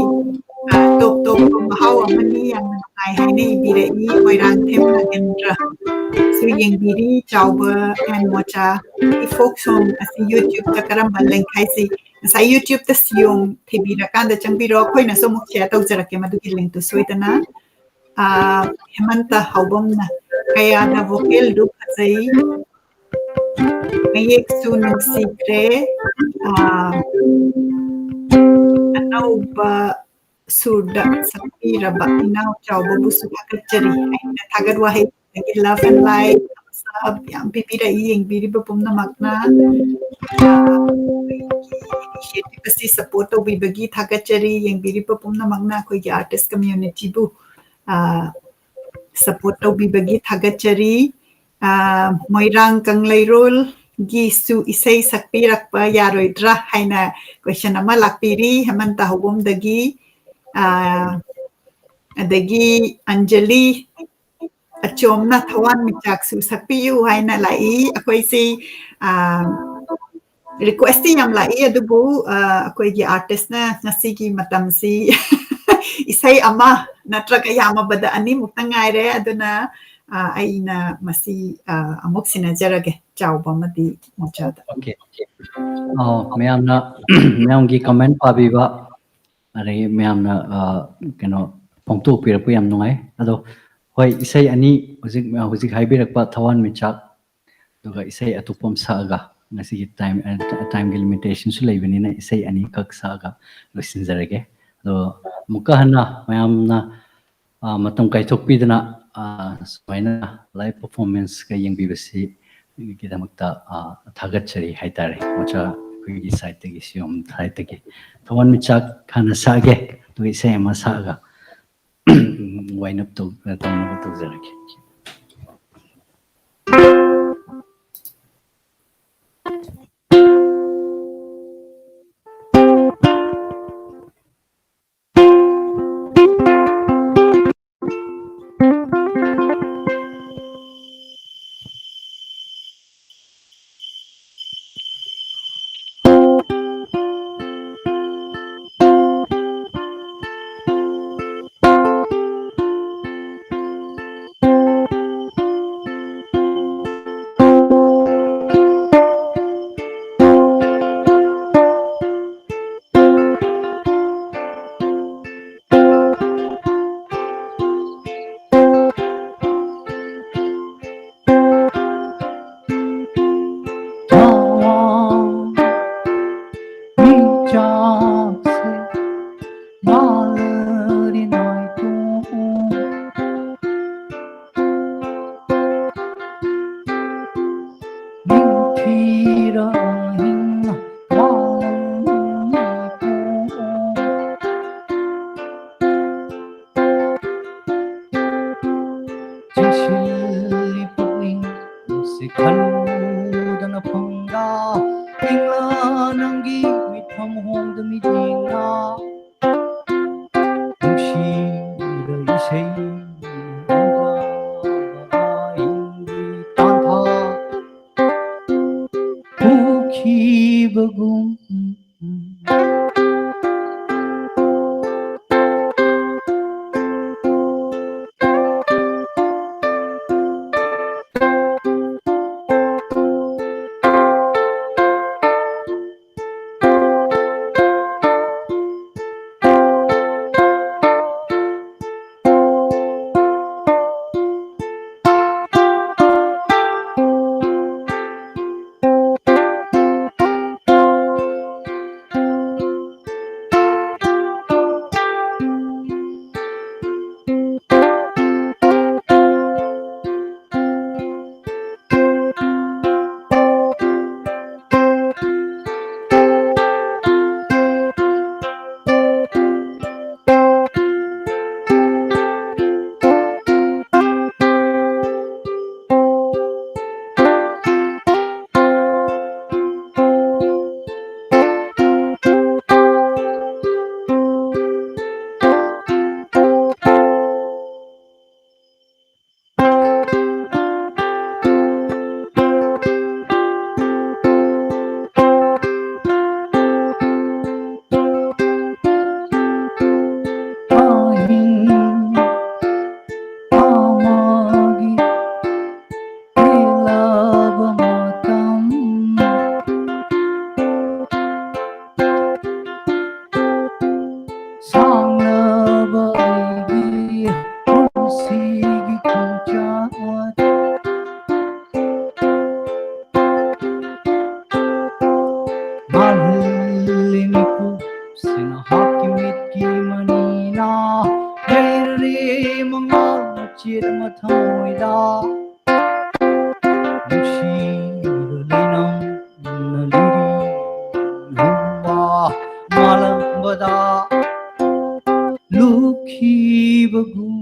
ꯑ, ꯇꯣꯞ ꯇꯣꯞꯄ ꯃꯍꯥꯎ ꯑꯃꯅꯤ, ꯌꯥꯝꯅ ꯅꯨꯡꯉꯥꯏ ꯍꯥꯏꯅ ꯏꯕꯤꯔꯛꯏ ꯃꯣꯏꯔꯥꯡꯊꯦꯝ ꯅꯥꯒꯦꯟꯗ꯭ꯔ꯫ ꯁꯨ ꯌꯦꯡꯕꯤꯔꯤ, ꯆꯥꯎꯕ and mocha. E folk song ꯑꯁꯤ YouTube ꯇ ꯀꯔꯝꯕ link ꯍꯥꯏꯁꯤ? ꯉꯁꯥꯏ YouTube ꯇ ꯁꯤꯌꯣꯡ ꯊꯤꯕꯤꯔꯀꯥꯟꯗ ꯆꯪꯕꯤꯔꯣ, ꯑꯩꯈꯣꯏꯅꯁꯨ ꯑꯃꯨꯛ share ꯇꯧꯖꯔꯛꯀꯦ ꯃꯗꯨꯒꯤ link ꯇꯨ ꯁꯣꯏꯗꯅ꯫ ꯑ, ꯍꯦꯃꯟꯇ ꯍꯥꯎꯕꯝꯅ ꯀꯌꯥꯗ vocal ꯗꯨ ꯐꯖꯩ, ꯃꯌꯦꯛꯁꯨ ꯅꯨꯡꯁꯤꯈ꯭ꯔꯦ꯫ ꯑ, ꯑꯅꯧꯕ ꯁꯨꯔꯗ ꯁꯛꯄꯤꯔꯕ ꯏꯅꯥꯎ ꯆꯥꯎꯕꯕꯨꯁꯨ ꯊꯥꯒꯠꯆꯔꯤ꯫ ꯑꯩꯅ ꯊꯥꯒꯠ ꯋꯥꯍꯩ ꯑꯗꯒꯤ love and like, thumbs up ꯌꯥꯝ ꯄꯤꯕꯤꯔꯛꯏ ꯌꯦꯡꯕꯤꯔꯤꯕ ꯄꯨꯝꯅꯃꯛꯅ꯫ ꯑ, ꯑꯩꯒꯤ initiative ꯑꯁꯤ support ꯇꯧꯕꯤꯕꯒꯤ ꯊꯥꯒꯠꯆꯔꯤ꯫ ꯌꯦꯡꯕꯤꯔꯤꯕ ꯄꯨꯝꯅꯃꯛꯅ ꯑꯩꯈꯣꯏꯒꯤ artist community ꯕꯨ, ꯑ, support ꯇꯧꯕꯤꯕꯒꯤ ꯊꯥꯒꯠꯆꯔꯤ꯫ ꯑ, ꯃꯣꯏꯔꯥꯡ ꯀꯪꯂꯩꯔꯣꯜꯒꯤꯁꯨ ꯏꯁꯩ ꯁꯛꯄꯤꯔꯛꯄ ꯌꯥꯔꯣꯏꯗ꯭ꯔꯥ ꯍꯥꯏꯅ question ꯑꯃ ꯂꯥꯛꯄꯤꯔꯤ ꯍꯦꯃꯟꯇ ꯍꯧꯕꯝꯗꯒꯤ꯫ ꯑ, ꯑꯗꯒꯤ ꯑꯟꯖꯂꯤ ꯑꯆꯣꯝꯅ ꯊꯋꯥꯟꯃꯤꯆꯥꯛꯁꯨ ꯁꯛꯄꯤꯌꯨ ꯍꯥꯏꯅ ꯂꯥꯛꯏ꯫ ꯑꯩꯈꯣꯏꯁꯤ, ꯑ, request ꯇꯤ ꯌꯥꯝ ꯂꯥꯛꯏ, ꯑꯗꯨꯕꯨ, ꯑ, ꯑꯩꯈꯣꯏꯒꯤ artist ꯅ ꯉꯁꯤꯒꯤ ꯃꯇꯝꯁꯤ ꯏꯁꯩ ꯑꯃ ꯅꯠꯇ꯭ꯔꯒ ꯌꯥꯝꯃꯕꯗ ꯑꯅꯤꯃꯨꯛꯇ ꯉꯥꯏꯔꯦ꯫ ꯑꯗꯨꯅ, ꯑ, ꯑꯩꯅ ꯃꯁꯤ, ꯑ, ꯑꯃꯨꯛ ꯁꯤꯟꯅꯖꯔꯒꯦ, ꯆꯥꯎꯕ ꯑꯃꯗꯤ ꯃꯣꯆꯥꯗ꯫ Okay, okay. ꯑꯣ, ꯃꯌꯥꯝꯅ, ꯃꯌꯥꯝꯒꯤ comment ꯄꯥꯕꯤꯕ, ꯑꯗꯒꯤ ꯃꯌꯥꯝꯅ, ꯑ, ꯀꯩꯅꯣ, ꯐꯣꯡꯗꯣꯛꯄꯤꯔꯛꯄ ꯌꯥꯝ ꯅꯨꯡꯉꯥꯏ꯫ ꯑꯗꯣ, ꯍꯣꯏ, ꯏꯁꯩ ꯑꯅꯤ ꯍꯧꯖꯤꯛ, ꯍꯧꯖꯤꯛ ꯍꯥꯏꯕꯤꯔꯛꯄ ꯊꯋꯥꯟꯃꯤꯆꯥꯛ, ꯑꯗꯨꯒ ꯏꯁꯩ ꯑꯇꯣꯞꯄ ꯑꯃ ꯁꯛꯑꯒ, ꯉꯁꯤꯒꯤ time, ꯑ, time ꯒꯤ limitation ꯁꯨ ꯂꯩꯕꯅꯤꯅ ꯏꯁꯩ ꯑꯅꯤꯈꯛ ꯁꯛꯑꯒ ꯂꯣꯏꯁꯤꯟꯖꯔꯒꯦ꯫ ꯑꯗꯣ, ꯑꯃꯨꯛꯀ ꯍꯟꯅ ꯃꯌꯥꯝꯅ, ꯑ, ꯃꯇꯝ ꯀꯥꯏꯊꯣꯛꯄꯤꯗꯨꯅ, ꯑ, ꯁꯨꯃꯥꯏꯅ live performance ꯀ ꯌꯦꯡꯕꯤꯕꯁꯤꯒꯤꯗꯃꯛꯇ, ꯑ, ꯊꯥꯒꯠꯆꯔꯤ ꯍꯥꯏꯇꯥꯔꯦ꯫ ꯃꯣꯆꯥ ꯑꯩꯈꯣꯏꯒꯤ side ꯇꯒꯤ, ꯁꯤꯌꯣꯝ side ꯇꯒꯤ꯫ ꯊꯋꯥꯟꯃꯤꯆꯥꯛ ꯍꯥꯟꯅ ꯁꯛꯑꯒꯦ, ꯑꯗꯨꯒ ꯏꯁꯩ ꯑꯃ ꯁꯛꯑꯒ wind up ꯇꯧ-, ꯇꯧꯅꯕ ꯇꯧꯖꯔꯒꯦ꯫ ꯊꯋꯥꯟ ꯃꯤꯆꯥꯛꯁꯦ ꯉꯥꯜꯂꯔꯤ ꯅꯥꯏꯇꯣꯝ꯫ ꯅꯤꯡꯊꯤꯔ ꯑꯍꯤꯡ ꯃꯥꯂꯪ ꯅꯥꯏꯇꯣꯝ꯫ ꯆꯤꯡꯁꯤꯜꯂꯤ ꯄꯨꯛꯅꯤꯡ ꯅꯨꯡꯁꯤꯠ ꯈꯜꯂꯨꯗꯅ ꯐꯪꯗ ꯏꯪꯂꯥ ꯅꯪꯒꯤ ꯃꯤꯠꯐꯝ ꯍꯣꯡꯗ ꯃꯤꯠꯌꯦꯡꯅ ꯅꯨꯡꯁꯤꯕ ꯏꯁꯩ ꯅꯨꯡꯁꯤꯔ ꯂꯩꯅꯝꯅ ꯂꯨꯔꯤ ꯂꯨꯋꯥ ꯃꯥꯂꯪꯕꯗ ꯂꯨꯞꯈꯤꯕꯒꯨꯝ꯫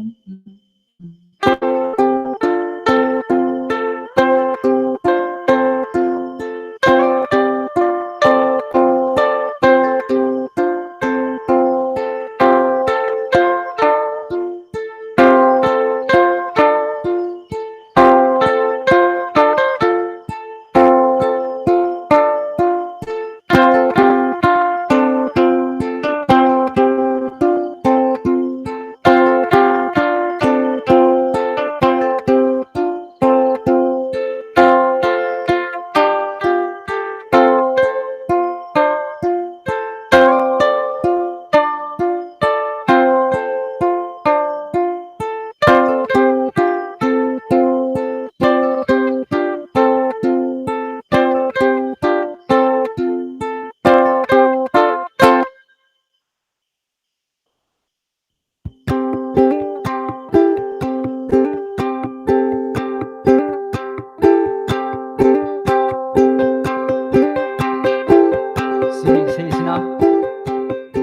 ꯁꯤꯒꯤ ꯏꯁꯩꯁꯤꯅ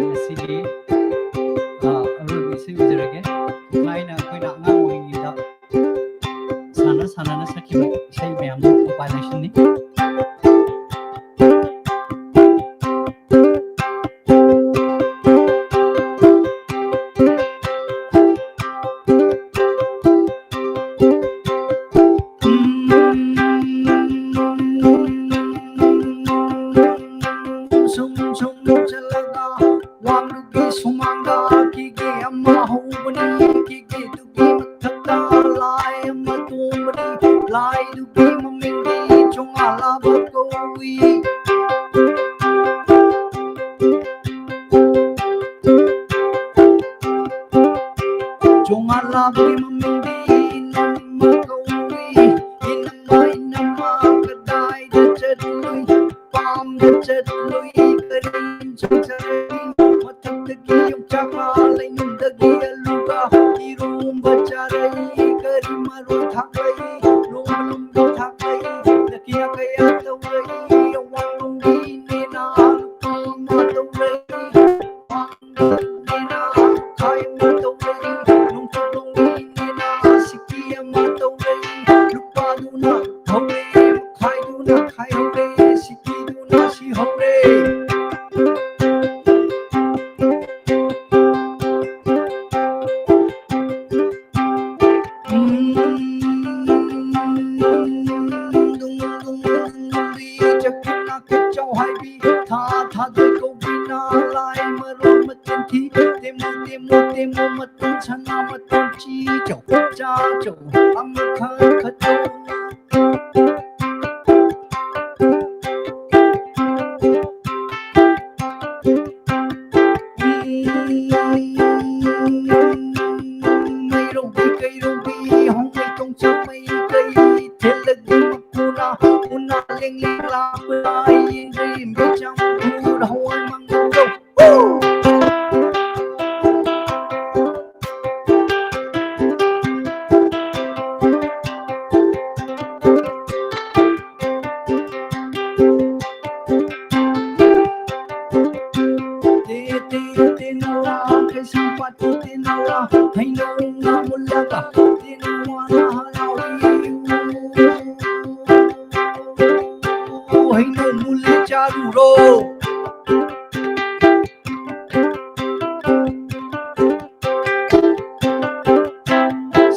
ꯉꯁꯤꯒꯤ, ꯑ, ꯑꯔꯣꯏꯕ ꯏꯁꯩ ꯑꯣꯏꯖꯔꯒꯦ꯫ ꯊꯥꯏꯅ ꯑꯩꯈꯣꯏꯅ ꯑꯉꯥꯡ ꯑꯣꯏꯔꯤꯉꯩꯗ ꯁꯥꯟꯅ ꯁꯥꯟꯅꯅ ꯁꯛꯈꯤꯕ ꯏꯁꯩ ꯃꯌꯥꯝꯗꯣ compilation ꯅꯤ꯫ ꯁꯨꯝ ꯁꯨꯝ ꯆꯠꯂꯒ ꯋꯥꯡꯂꯨꯒꯤ ꯁꯨꯃꯥꯡꯗ ꯀꯤꯒꯦ ꯑꯃ ꯍꯧꯕꯅꯤ꯫ ꯀꯤꯒꯦꯗꯨꯒꯤ ꯃꯊꯛꯇ ꯂꯥꯏ ꯑꯃ ꯇꯣꯡꯕꯅꯤ꯫ ꯂꯥꯏꯗꯨꯒꯤ ꯃꯃꯤꯡꯗꯤ ꯆꯣꯉꯥ ꯂꯥꯕ ꯀꯧꯏ꯫ ꯆꯣꯉꯥ ꯂꯥꯕꯒꯤ ꯃꯃꯤꯡꯗꯤ ꯏꯅꯝꯃ ꯀꯧꯏ꯫ ꯏꯅꯝꯃ, ꯏꯅꯝꯃ, ꯀꯗꯥꯏꯗ ꯆꯠꯂꯨꯏ? ꯄꯥꯝꯗ ꯆꯠꯂꯨꯏ꯫ ꯀꯔꯤ ꯏꯟꯁꯥꯡ ꯆꯥꯔꯛꯏ? ꯃꯊꯛꯇꯒꯤ ꯌꯣꯡꯆꯥꯛꯀ, ꯂꯩꯅꯨꯡꯗꯒꯤ ꯑꯂꯨꯒ ꯏꯔꯣꯝꯕ ꯆꯥꯔꯛꯏ꯫ ꯀꯔꯤ ꯃꯔꯣꯏ ꯊꯥꯛꯂꯛꯏ, ꯂꯛꯀꯤꯅ ꯀꯌꯥ ꯇꯧꯔꯛꯏ, ꯑꯋꯥꯡꯂꯣꯝꯒꯤ ꯏꯅꯦꯅ ꯂꯨꯄꯥ ꯑꯃ ꯇꯧꯔꯛꯏ, ꯋꯥꯡꯂꯣꯝꯒꯤ ꯏꯅꯦꯅ ꯈꯥꯏ ꯑꯃ ꯇꯧꯔꯛꯏ, ꯅꯣꯡꯆꯨꯞꯂꯣꯝꯒꯤ ꯏꯅꯦꯅ ꯁꯤꯀꯤ ꯑꯃ ꯇꯧꯔꯛꯏ, ꯂꯨꯄꯥꯗꯨꯅ ꯍꯧꯔꯦ, ꯈꯥꯏꯗꯨꯅ ꯈꯥꯏꯍꯧꯔꯦ, ꯁꯤꯀꯤꯗꯨꯅ ꯁꯤꯍꯧꯔꯦ꯫ ꯆꯥꯎ ꯍꯥꯏꯕꯤ ꯊꯥ ꯊꯥꯗꯣꯏ ꯀꯧꯕꯤꯅ ꯂꯥꯏ ꯃꯔꯣꯟ ꯃꯆꯤꯟ ꯊꯤ꯫ ꯇꯦꯃꯣ ꯇꯦꯃꯣ ꯇꯦꯃꯣ ꯃꯇꯣꯟ ꯁꯅꯥ ꯃꯇꯣꯟ ꯆꯤ ꯆꯧ ꯆꯥ ꯆꯧ ꯑꯃꯈꯛ ꯈꯠꯆꯧ꯫ ꯃꯩꯔꯧꯕꯤ ꯀꯩꯔꯧꯕꯤ ꯍꯣꯡꯃꯩ ꯇꯣꯡꯆꯥ ꯃꯩ ꯀꯩ ꯊꯦꯜꯂꯒꯤ ꯃꯀꯨꯅ ꯎꯅꯥ ꯂꯦꯡ ꯂꯦꯡ ꯂꯥꯛꯄ ꯌꯦꯡꯗ꯭ꯔꯤ ꯃꯤꯆꯝ ꯎꯔ ꯍꯋꯥꯏ ꯃꯪꯒꯧ꯫ ꯇꯦ ꯇꯦ ꯇꯦꯅꯋꯥ ꯀꯩꯁꯥꯝꯄꯥꯠꯀꯤ ꯇꯦꯅꯋꯥ ꯍꯩꯅꯧꯅ ꯃꯨꯜꯂꯒ ꯇꯦꯅꯋꯥꯅ ꯍꯔꯥꯎꯏ꯫ ꯍꯩꯅꯧ ꯃꯨꯜꯂꯦ ꯆꯥꯔꯨꯔꯣ꯫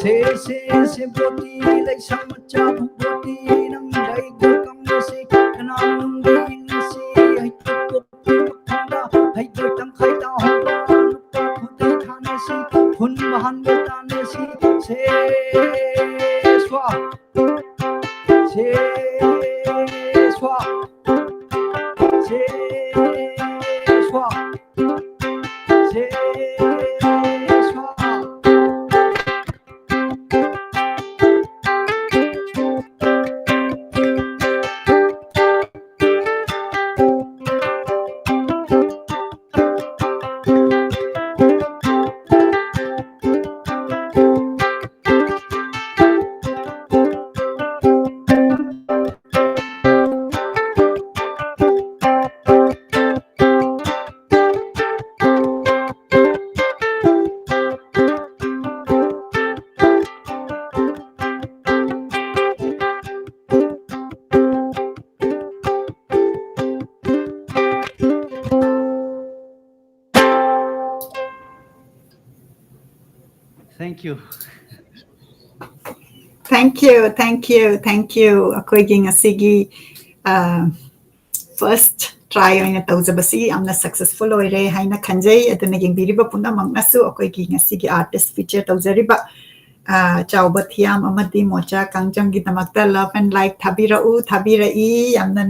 ꯁꯦ ꯁꯦ ꯁꯦ ꯕꯣꯇꯤ ꯂꯩꯁꯥ ꯃꯆꯥ ꯕꯣꯇꯤ ꯅꯪ ꯂꯩꯗ ꯀꯝꯕꯁꯤ ꯀꯅꯥ ꯅꯨꯡꯗꯤ ꯅꯨꯡꯁꯤ ꯍꯩꯇꯨꯞ ꯀꯣꯄꯤ ꯃꯈꯣꯡꯗ ꯍꯩꯗꯣꯏ ꯇꯪꯈꯥꯏ ꯇꯥꯍꯧꯕ ꯅꯨꯄꯥ ꯈꯨꯗꯩ ꯊꯥꯅꯁꯤ ꯍꯨꯟꯕ ꯍꯟꯕ ꯇꯥꯅꯁꯤ ꯁꯦ ꯁ꯭ꯋꯥ ꯁꯦ ꯁ꯭ꯋꯥ ꯁꯦ ꯁ꯭ꯋꯥ ꯁꯦ ꯁ꯭ꯋꯥ꯫ Thank you. Thank you, thank you, thank you. ꯑꯩꯈꯣꯏꯒꯤ ꯉꯁꯤꯒꯤ first try ꯑꯣꯏꯅ ꯇꯧꯖꯕꯁꯤ ꯌꯥꯝꯅ successful ꯑꯣꯏꯔꯦ ꯍꯥꯏꯅ ꯈꯟꯖꯩ꯫ ꯑꯗꯨꯅ ꯌꯦꯡꯕꯤꯔꯤꯕ ꯄꯨꯝꯅꯃꯛꯅꯁꯨ ꯑꯩꯈꯣꯏꯒꯤ ꯉꯁꯤꯒꯤ artist feature ꯇꯧꯖꯔꯤꯕ ꯆꯥꯎꯕ ꯊꯤꯌꯥꯝ ꯑꯃꯗꯤ ꯃꯣꯆꯥ ꯀꯥꯡꯖꯝꯒꯤꯗꯃꯛꯇ love and like ꯊꯥꯕꯤꯔꯛꯎ, ꯊꯥꯕꯤꯔꯛꯏ꯫ ꯌꯥꯝꯅ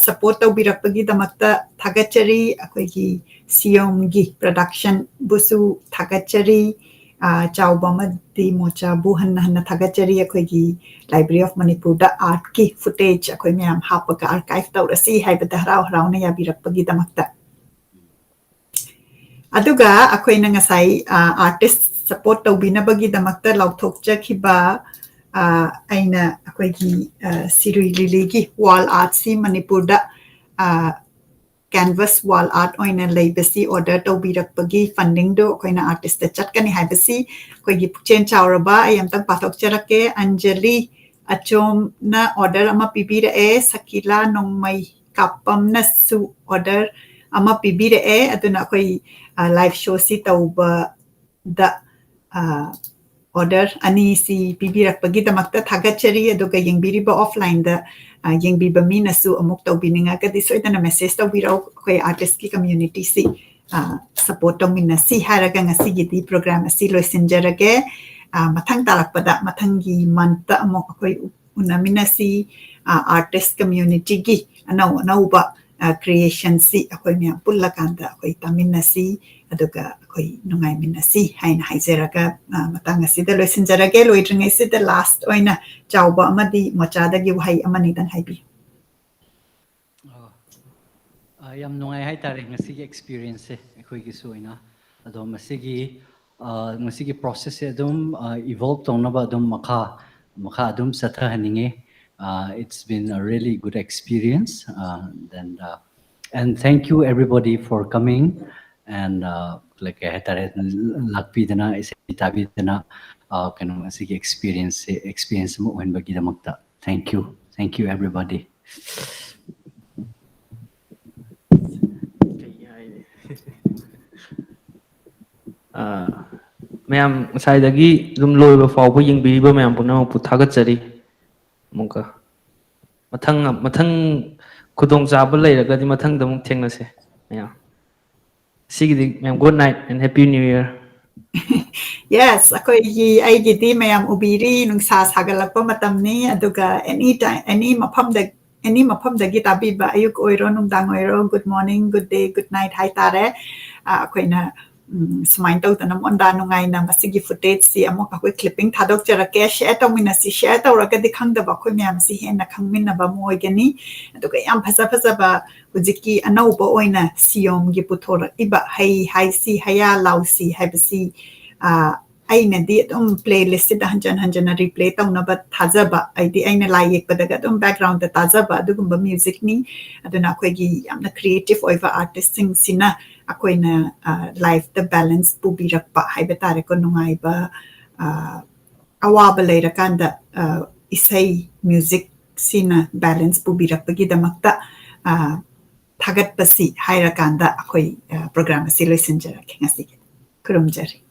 support ꯇꯧꯕꯤꯔꯛꯄꯒꯤꯗꯃꯛꯇ ꯊꯥꯒꯠꯆꯔꯤ꯫ ꯑꯩꯈꯣꯏꯒꯤ ꯁꯤꯌꯣꯝꯒꯤ production ꯕꯨꯁꯨ ꯊꯥꯒꯠꯆꯔꯤ꯫ ꯆꯥꯎꯕ ꯑꯃꯗꯤ ꯃꯣꯆꯥꯕꯨ ꯍꯟꯅ ꯍꯟꯅ ꯊꯥꯒꯠꯆꯔꯤ꯫ ꯑꯩꯈꯣꯏꯒꯤ Library of Manipur the art ꯀꯤ footage ꯑꯩꯈꯣꯏ ꯃꯌꯥꯝ ꯍꯥꯞꯄꯒ archive ꯇꯧꯔꯁꯤ ꯍꯥꯏꯕꯗ ꯍꯔꯥꯎ ꯍꯔꯥꯎꯅ ꯌꯥꯕꯤꯔꯛꯄꯒꯤꯗꯃꯛꯇ꯫ ꯑꯗꯨꯒ ꯑꯩꯈꯣꯏꯅ ꯉꯁꯥꯏ artist support ꯇꯧꯕꯤꯅꯕꯒꯤꯗꯃꯛꯇ ꯂꯥꯎꯊꯣꯛꯆꯈꯤꯕ ꯑꯩꯅ ꯑꯩꯈꯣꯏꯒꯤ ꯁꯤꯔꯨꯏ ꯂꯤꯂꯤꯒꯤ wall art ꯁꯤ ꯃꯅꯤꯄꯨꯔꯗ canvas wall art ꯑꯣꯏꯅ ꯂꯩꯕꯁꯤ order ꯇꯧꯕꯤꯔꯛꯄꯒꯤ funding ꯗꯨ ꯑꯩꯈꯣꯏꯅ artist ꯇ ꯆꯠꯀꯅꯤ ꯍꯥꯏꯕꯁꯤ ꯑꯩꯈꯣꯏꯒꯤ ꯄꯨꯛꯆꯦꯜ ꯆꯥꯎꯔꯕ, ꯑꯩ ꯑꯝꯇꯪ ꯄꯥꯊꯣꯛꯆꯔꯛꯀꯦ꯫ ꯑꯟꯖꯂꯤ ꯑꯆꯣꯝꯅ order ꯑꯃ ꯄꯤꯕꯤꯔꯛꯑꯦ꯫ ꯁꯀꯤꯂꯥ ꯅꯣꯡꯃꯩ ꯀꯥꯞꯄꯝꯅꯁꯨ order ꯑꯃ ꯄꯤꯕꯤꯔꯛꯑꯦ꯫ ꯑꯗꯨꯅ ꯑꯩꯈꯣꯏ live show ꯁꯤ ꯇꯧꯕꯗ order ꯑꯅꯤꯁꯤ ꯄꯤꯕꯤꯔꯛꯄꯒꯤꯗꯃꯛꯇ ꯊꯥꯒꯠꯆꯔꯤ꯫ ꯑꯗꯨꯒ ꯌꯦꯡꯕꯤꯔꯤꯕ offline ꯗ ꯌꯦꯡꯕꯤꯕ ꯃꯤꯅꯁꯨ ꯑꯃꯨꯛ ꯇꯧꯕꯤꯅꯤꯡꯉꯒꯗꯤ ꯁꯣꯏꯗꯅ message ꯇꯧꯕꯤꯔꯛꯎ꯫ ꯑꯩꯈꯣꯏ artist ꯀꯤ community ꯁꯤ support ꯇꯧꯃꯤꯟꯅꯁꯤ ꯍꯥꯏꯔꯒ ꯉꯁꯤꯒꯤꯗꯤ program ꯑꯁꯤ ꯂꯣꯏꯁꯤꯟꯖꯔꯒꯦ꯫ ꯃꯊꯪ ꯇꯥꯔꯛꯄꯗ, ꯃꯊꯪꯒꯤ month ꯇ ꯑꯃꯨꯛ ꯑꯩꯈꯣꯏ ꯎꯅꯃꯤꯟꯅꯁꯤ꯫ Artist community ꯒꯤ ꯑꯅꯧ ꯑꯅꯧꯕ creation ꯁꯤ ꯑꯩꯈꯣꯏ ꯃꯌꯥꯝ ꯄꯨꯜꯂꯀꯥꯟꯗ ꯑꯩꯈꯣꯏ ꯇꯥꯃꯤꯟꯅꯁꯤ, ꯑꯗꯨꯒ ꯑꯩꯈꯣꯏ ꯅꯨꯡꯉꯥꯏꯃꯤꯟꯅꯁꯤ ꯍꯥꯏꯅ ꯍꯥꯏꯖꯔꯒ ꯃꯇꯥꯡ ꯑꯁꯤꯗ ꯂꯣꯏꯁꯤꯟꯖꯔꯒꯦ꯫ ꯂꯣꯏꯗ꯭ꯔꯤꯉꯩꯁꯤꯗ last ꯑꯣꯏꯅ ꯆꯥꯎꯕ ꯑꯃꯗꯤ ꯃꯣꯆꯥꯗꯒꯤ ꯋꯥꯍꯩ ꯑꯃꯅꯤꯗꯪ ꯍꯥꯏꯕꯤꯌꯨ꯫ ꯑꯣ, ꯑ, ꯌꯥꯝ ꯅꯨꯡꯉꯥꯏ ꯍꯥꯏꯇꯥꯔꯦ ꯉꯁꯤꯒꯤ experience ꯁꯦ ꯑꯩꯈꯣꯏꯒꯤꯁꯨ ꯑꯣꯏꯅ꯫ ꯑꯗꯣ ꯃꯁꯤꯒꯤ, ꯑ, ꯃꯁꯤꯒꯤ process ꯁꯦ ꯑꯗꯨꯝ, ꯑ, evolve ꯇꯧꯅꯕ ꯑꯗꯨꯝ ꯃꯈꯥ, ꯃꯈꯥ ꯑꯗꯨꯝ ꯆꯠꯊꯍꯟꯅꯤꯡꯉꯤ꯫ Uh, it's been a really good experience. Uh, then, uh, and thank you everybody for coming. And, uh, like, ꯀꯩ ꯍꯥꯏꯇꯥꯔꯦ, ꯂꯥꯛꯄꯤꯗꯅ, ꯏꯁꯩ ꯇꯥꯕꯤꯗꯅ, uh, ꯀꯩꯅꯣ, ꯑꯁꯤꯒꯤ experience ꯁꯦ, experience ꯑꯃ ꯑꯣꯏꯍꯟꯕꯒꯤꯗꯃꯛꯇ꯫ Thank you. Thank you, everybody. ꯀꯩ ꯍꯥꯏꯅꯤ? ꯑꯥ, ꯃꯌꯥꯝ ꯉꯁꯥꯏꯗꯒꯤ ꯑꯗꯨꯝ ꯂꯣꯏꯕ ꯐꯥꯎꯕ ꯌꯦꯡꯕꯤꯔꯤꯕ ꯃꯌꯥꯝ ꯄꯨꯝꯅꯃꯛꯄꯨ ꯊꯥꯒꯠꯆꯔꯤ꯫ ꯑꯃꯨꯛꯀ ꯃꯊꯪ, ꯃꯊꯪ ꯈꯨꯗꯣꯡꯆꯥꯕ ꯂꯩꯔꯒꯗꯤ ꯃꯊꯪꯗ ꯑꯃꯨꯛ ꯊꯦꯡꯅꯁꯦ ꯃꯌꯥꯝ꯫ ꯁꯤꯒꯤꯗꯤ ꯃꯌꯥꯝ, good night and happy new year. Yes, ꯑꯩꯈꯣꯏꯒꯤ, ꯑꯩꯒꯤꯗꯤ ꯃꯌꯥꯝ ꯎꯕꯤꯔꯤ, ꯅꯨꯡꯁꯥ ꯁꯥꯒꯠꯂꯛꯄ ꯃꯇꯝꯅꯤ, ꯑꯗꯨꯒ any time, any ꯃꯐꯝꯗ, any ꯃꯐꯝꯗꯒꯤ ꯇꯥꯕꯤꯕ, ꯑꯌꯨꯛ ꯑꯣꯏꯔꯣ, ꯅꯨꯡꯗꯥꯡ ꯑꯣꯏꯔꯣ, good morning, good day, good night ꯍꯥꯏꯇꯥꯔꯦ꯫ ꯑ, ꯑꯩꯈꯣꯏꯅ, ꯎꯝ, ꯁꯨꯃꯥꯏꯅ ꯇꯧꯗꯅ ꯃꯣꯟꯗꯥ ꯅꯨꯡꯉꯥꯏꯅ ꯃꯁꯤꯒꯤ footageꯁꯤ ꯑꯃꯨꯛ ꯑꯩꯈꯣꯏ clipping ꯊꯥꯗꯣꯛꯆꯔꯛꯀꯦ꯫ Share ꯇꯧꯃꯤꯟꯅꯁꯤ, share ꯇꯧꯔꯒꯗꯤ ꯈꯪꯗꯕ ꯑꯩꯈꯣꯏ ꯃꯌꯥꯝꯁꯤ ꯍꯦꯟꯅ ꯈꯪꯃꯤꯟꯅꯕ ꯑꯃ ꯑꯣꯏꯒꯅꯤ꯫ ꯑꯗꯨꯒ ꯌꯥꯝ ꯐꯖ ꯐꯖꯕ ꯍꯧꯖꯤꯛꯀꯤ ꯑꯅꯧꯕ ꯑꯣꯏꯅ ꯁꯤꯌꯣꯝꯒꯤ ꯄꯨꯊꯣꯔꯛꯏꯕ ꯍꯩ ꯍꯥꯏꯁꯤ, ꯍꯌꯥ ꯂꯥꯎꯁꯤ ꯍꯥꯏꯕꯁꯤ, ꯑ, ꯑꯩꯅꯗꯤ ꯑꯗꯨꯝ playlistꯁꯤꯗ ꯍꯟꯖꯟ ꯍꯟꯖꯟꯅ replay ꯇꯧꯅꯕ ꯊꯥꯖꯕ, ꯍꯥꯏꯗꯤ ꯑꯩꯅ ꯂꯥꯏ ꯌꯦꯛꯄꯗꯒ ꯑꯗꯨꯝ backgroundꯗ ꯇꯥꯖꯕ ꯑꯗꯨꯒꯨꯝꯕ musicꯅꯤ꯫ ꯑꯗꯨꯅ ꯑꯩꯈꯣꯏꯒꯤ ꯌꯥꯝꯅ creative ꯑꯣꯏꯕ artistꯁꯤꯡꯁꯤꯅ ꯑꯩꯈꯣꯏꯅ, ꯑ, lifeꯇ balance ꯄꯨꯕꯤꯔꯛꯄ ꯍꯥꯏꯕ ꯇꯥꯔꯦꯀꯣ, ꯅꯨꯡꯉꯥꯏꯕ, ꯑ, ꯑꯋꯥꯕ ꯂꯩꯔꯀꯥꯟꯗ, ꯑ, ꯏꯁꯩ, musicꯁꯤꯅ balance ꯄꯨꯕꯤꯔꯛꯄꯒꯤꯗꯃꯛꯇ, ꯑ, ꯊꯥꯒꯠꯄꯁꯤ ꯍꯥꯏꯔꯀꯥꯟꯗ ꯑꯩꯈꯣꯏ, ꯑ, program ꯑꯁꯤ ꯂꯣꯏꯁꯤꯟꯖꯔꯒꯦ ꯉꯁꯤꯒꯤ꯫ ꯈꯨꯔꯨꯝꯖꯔꯤ꯫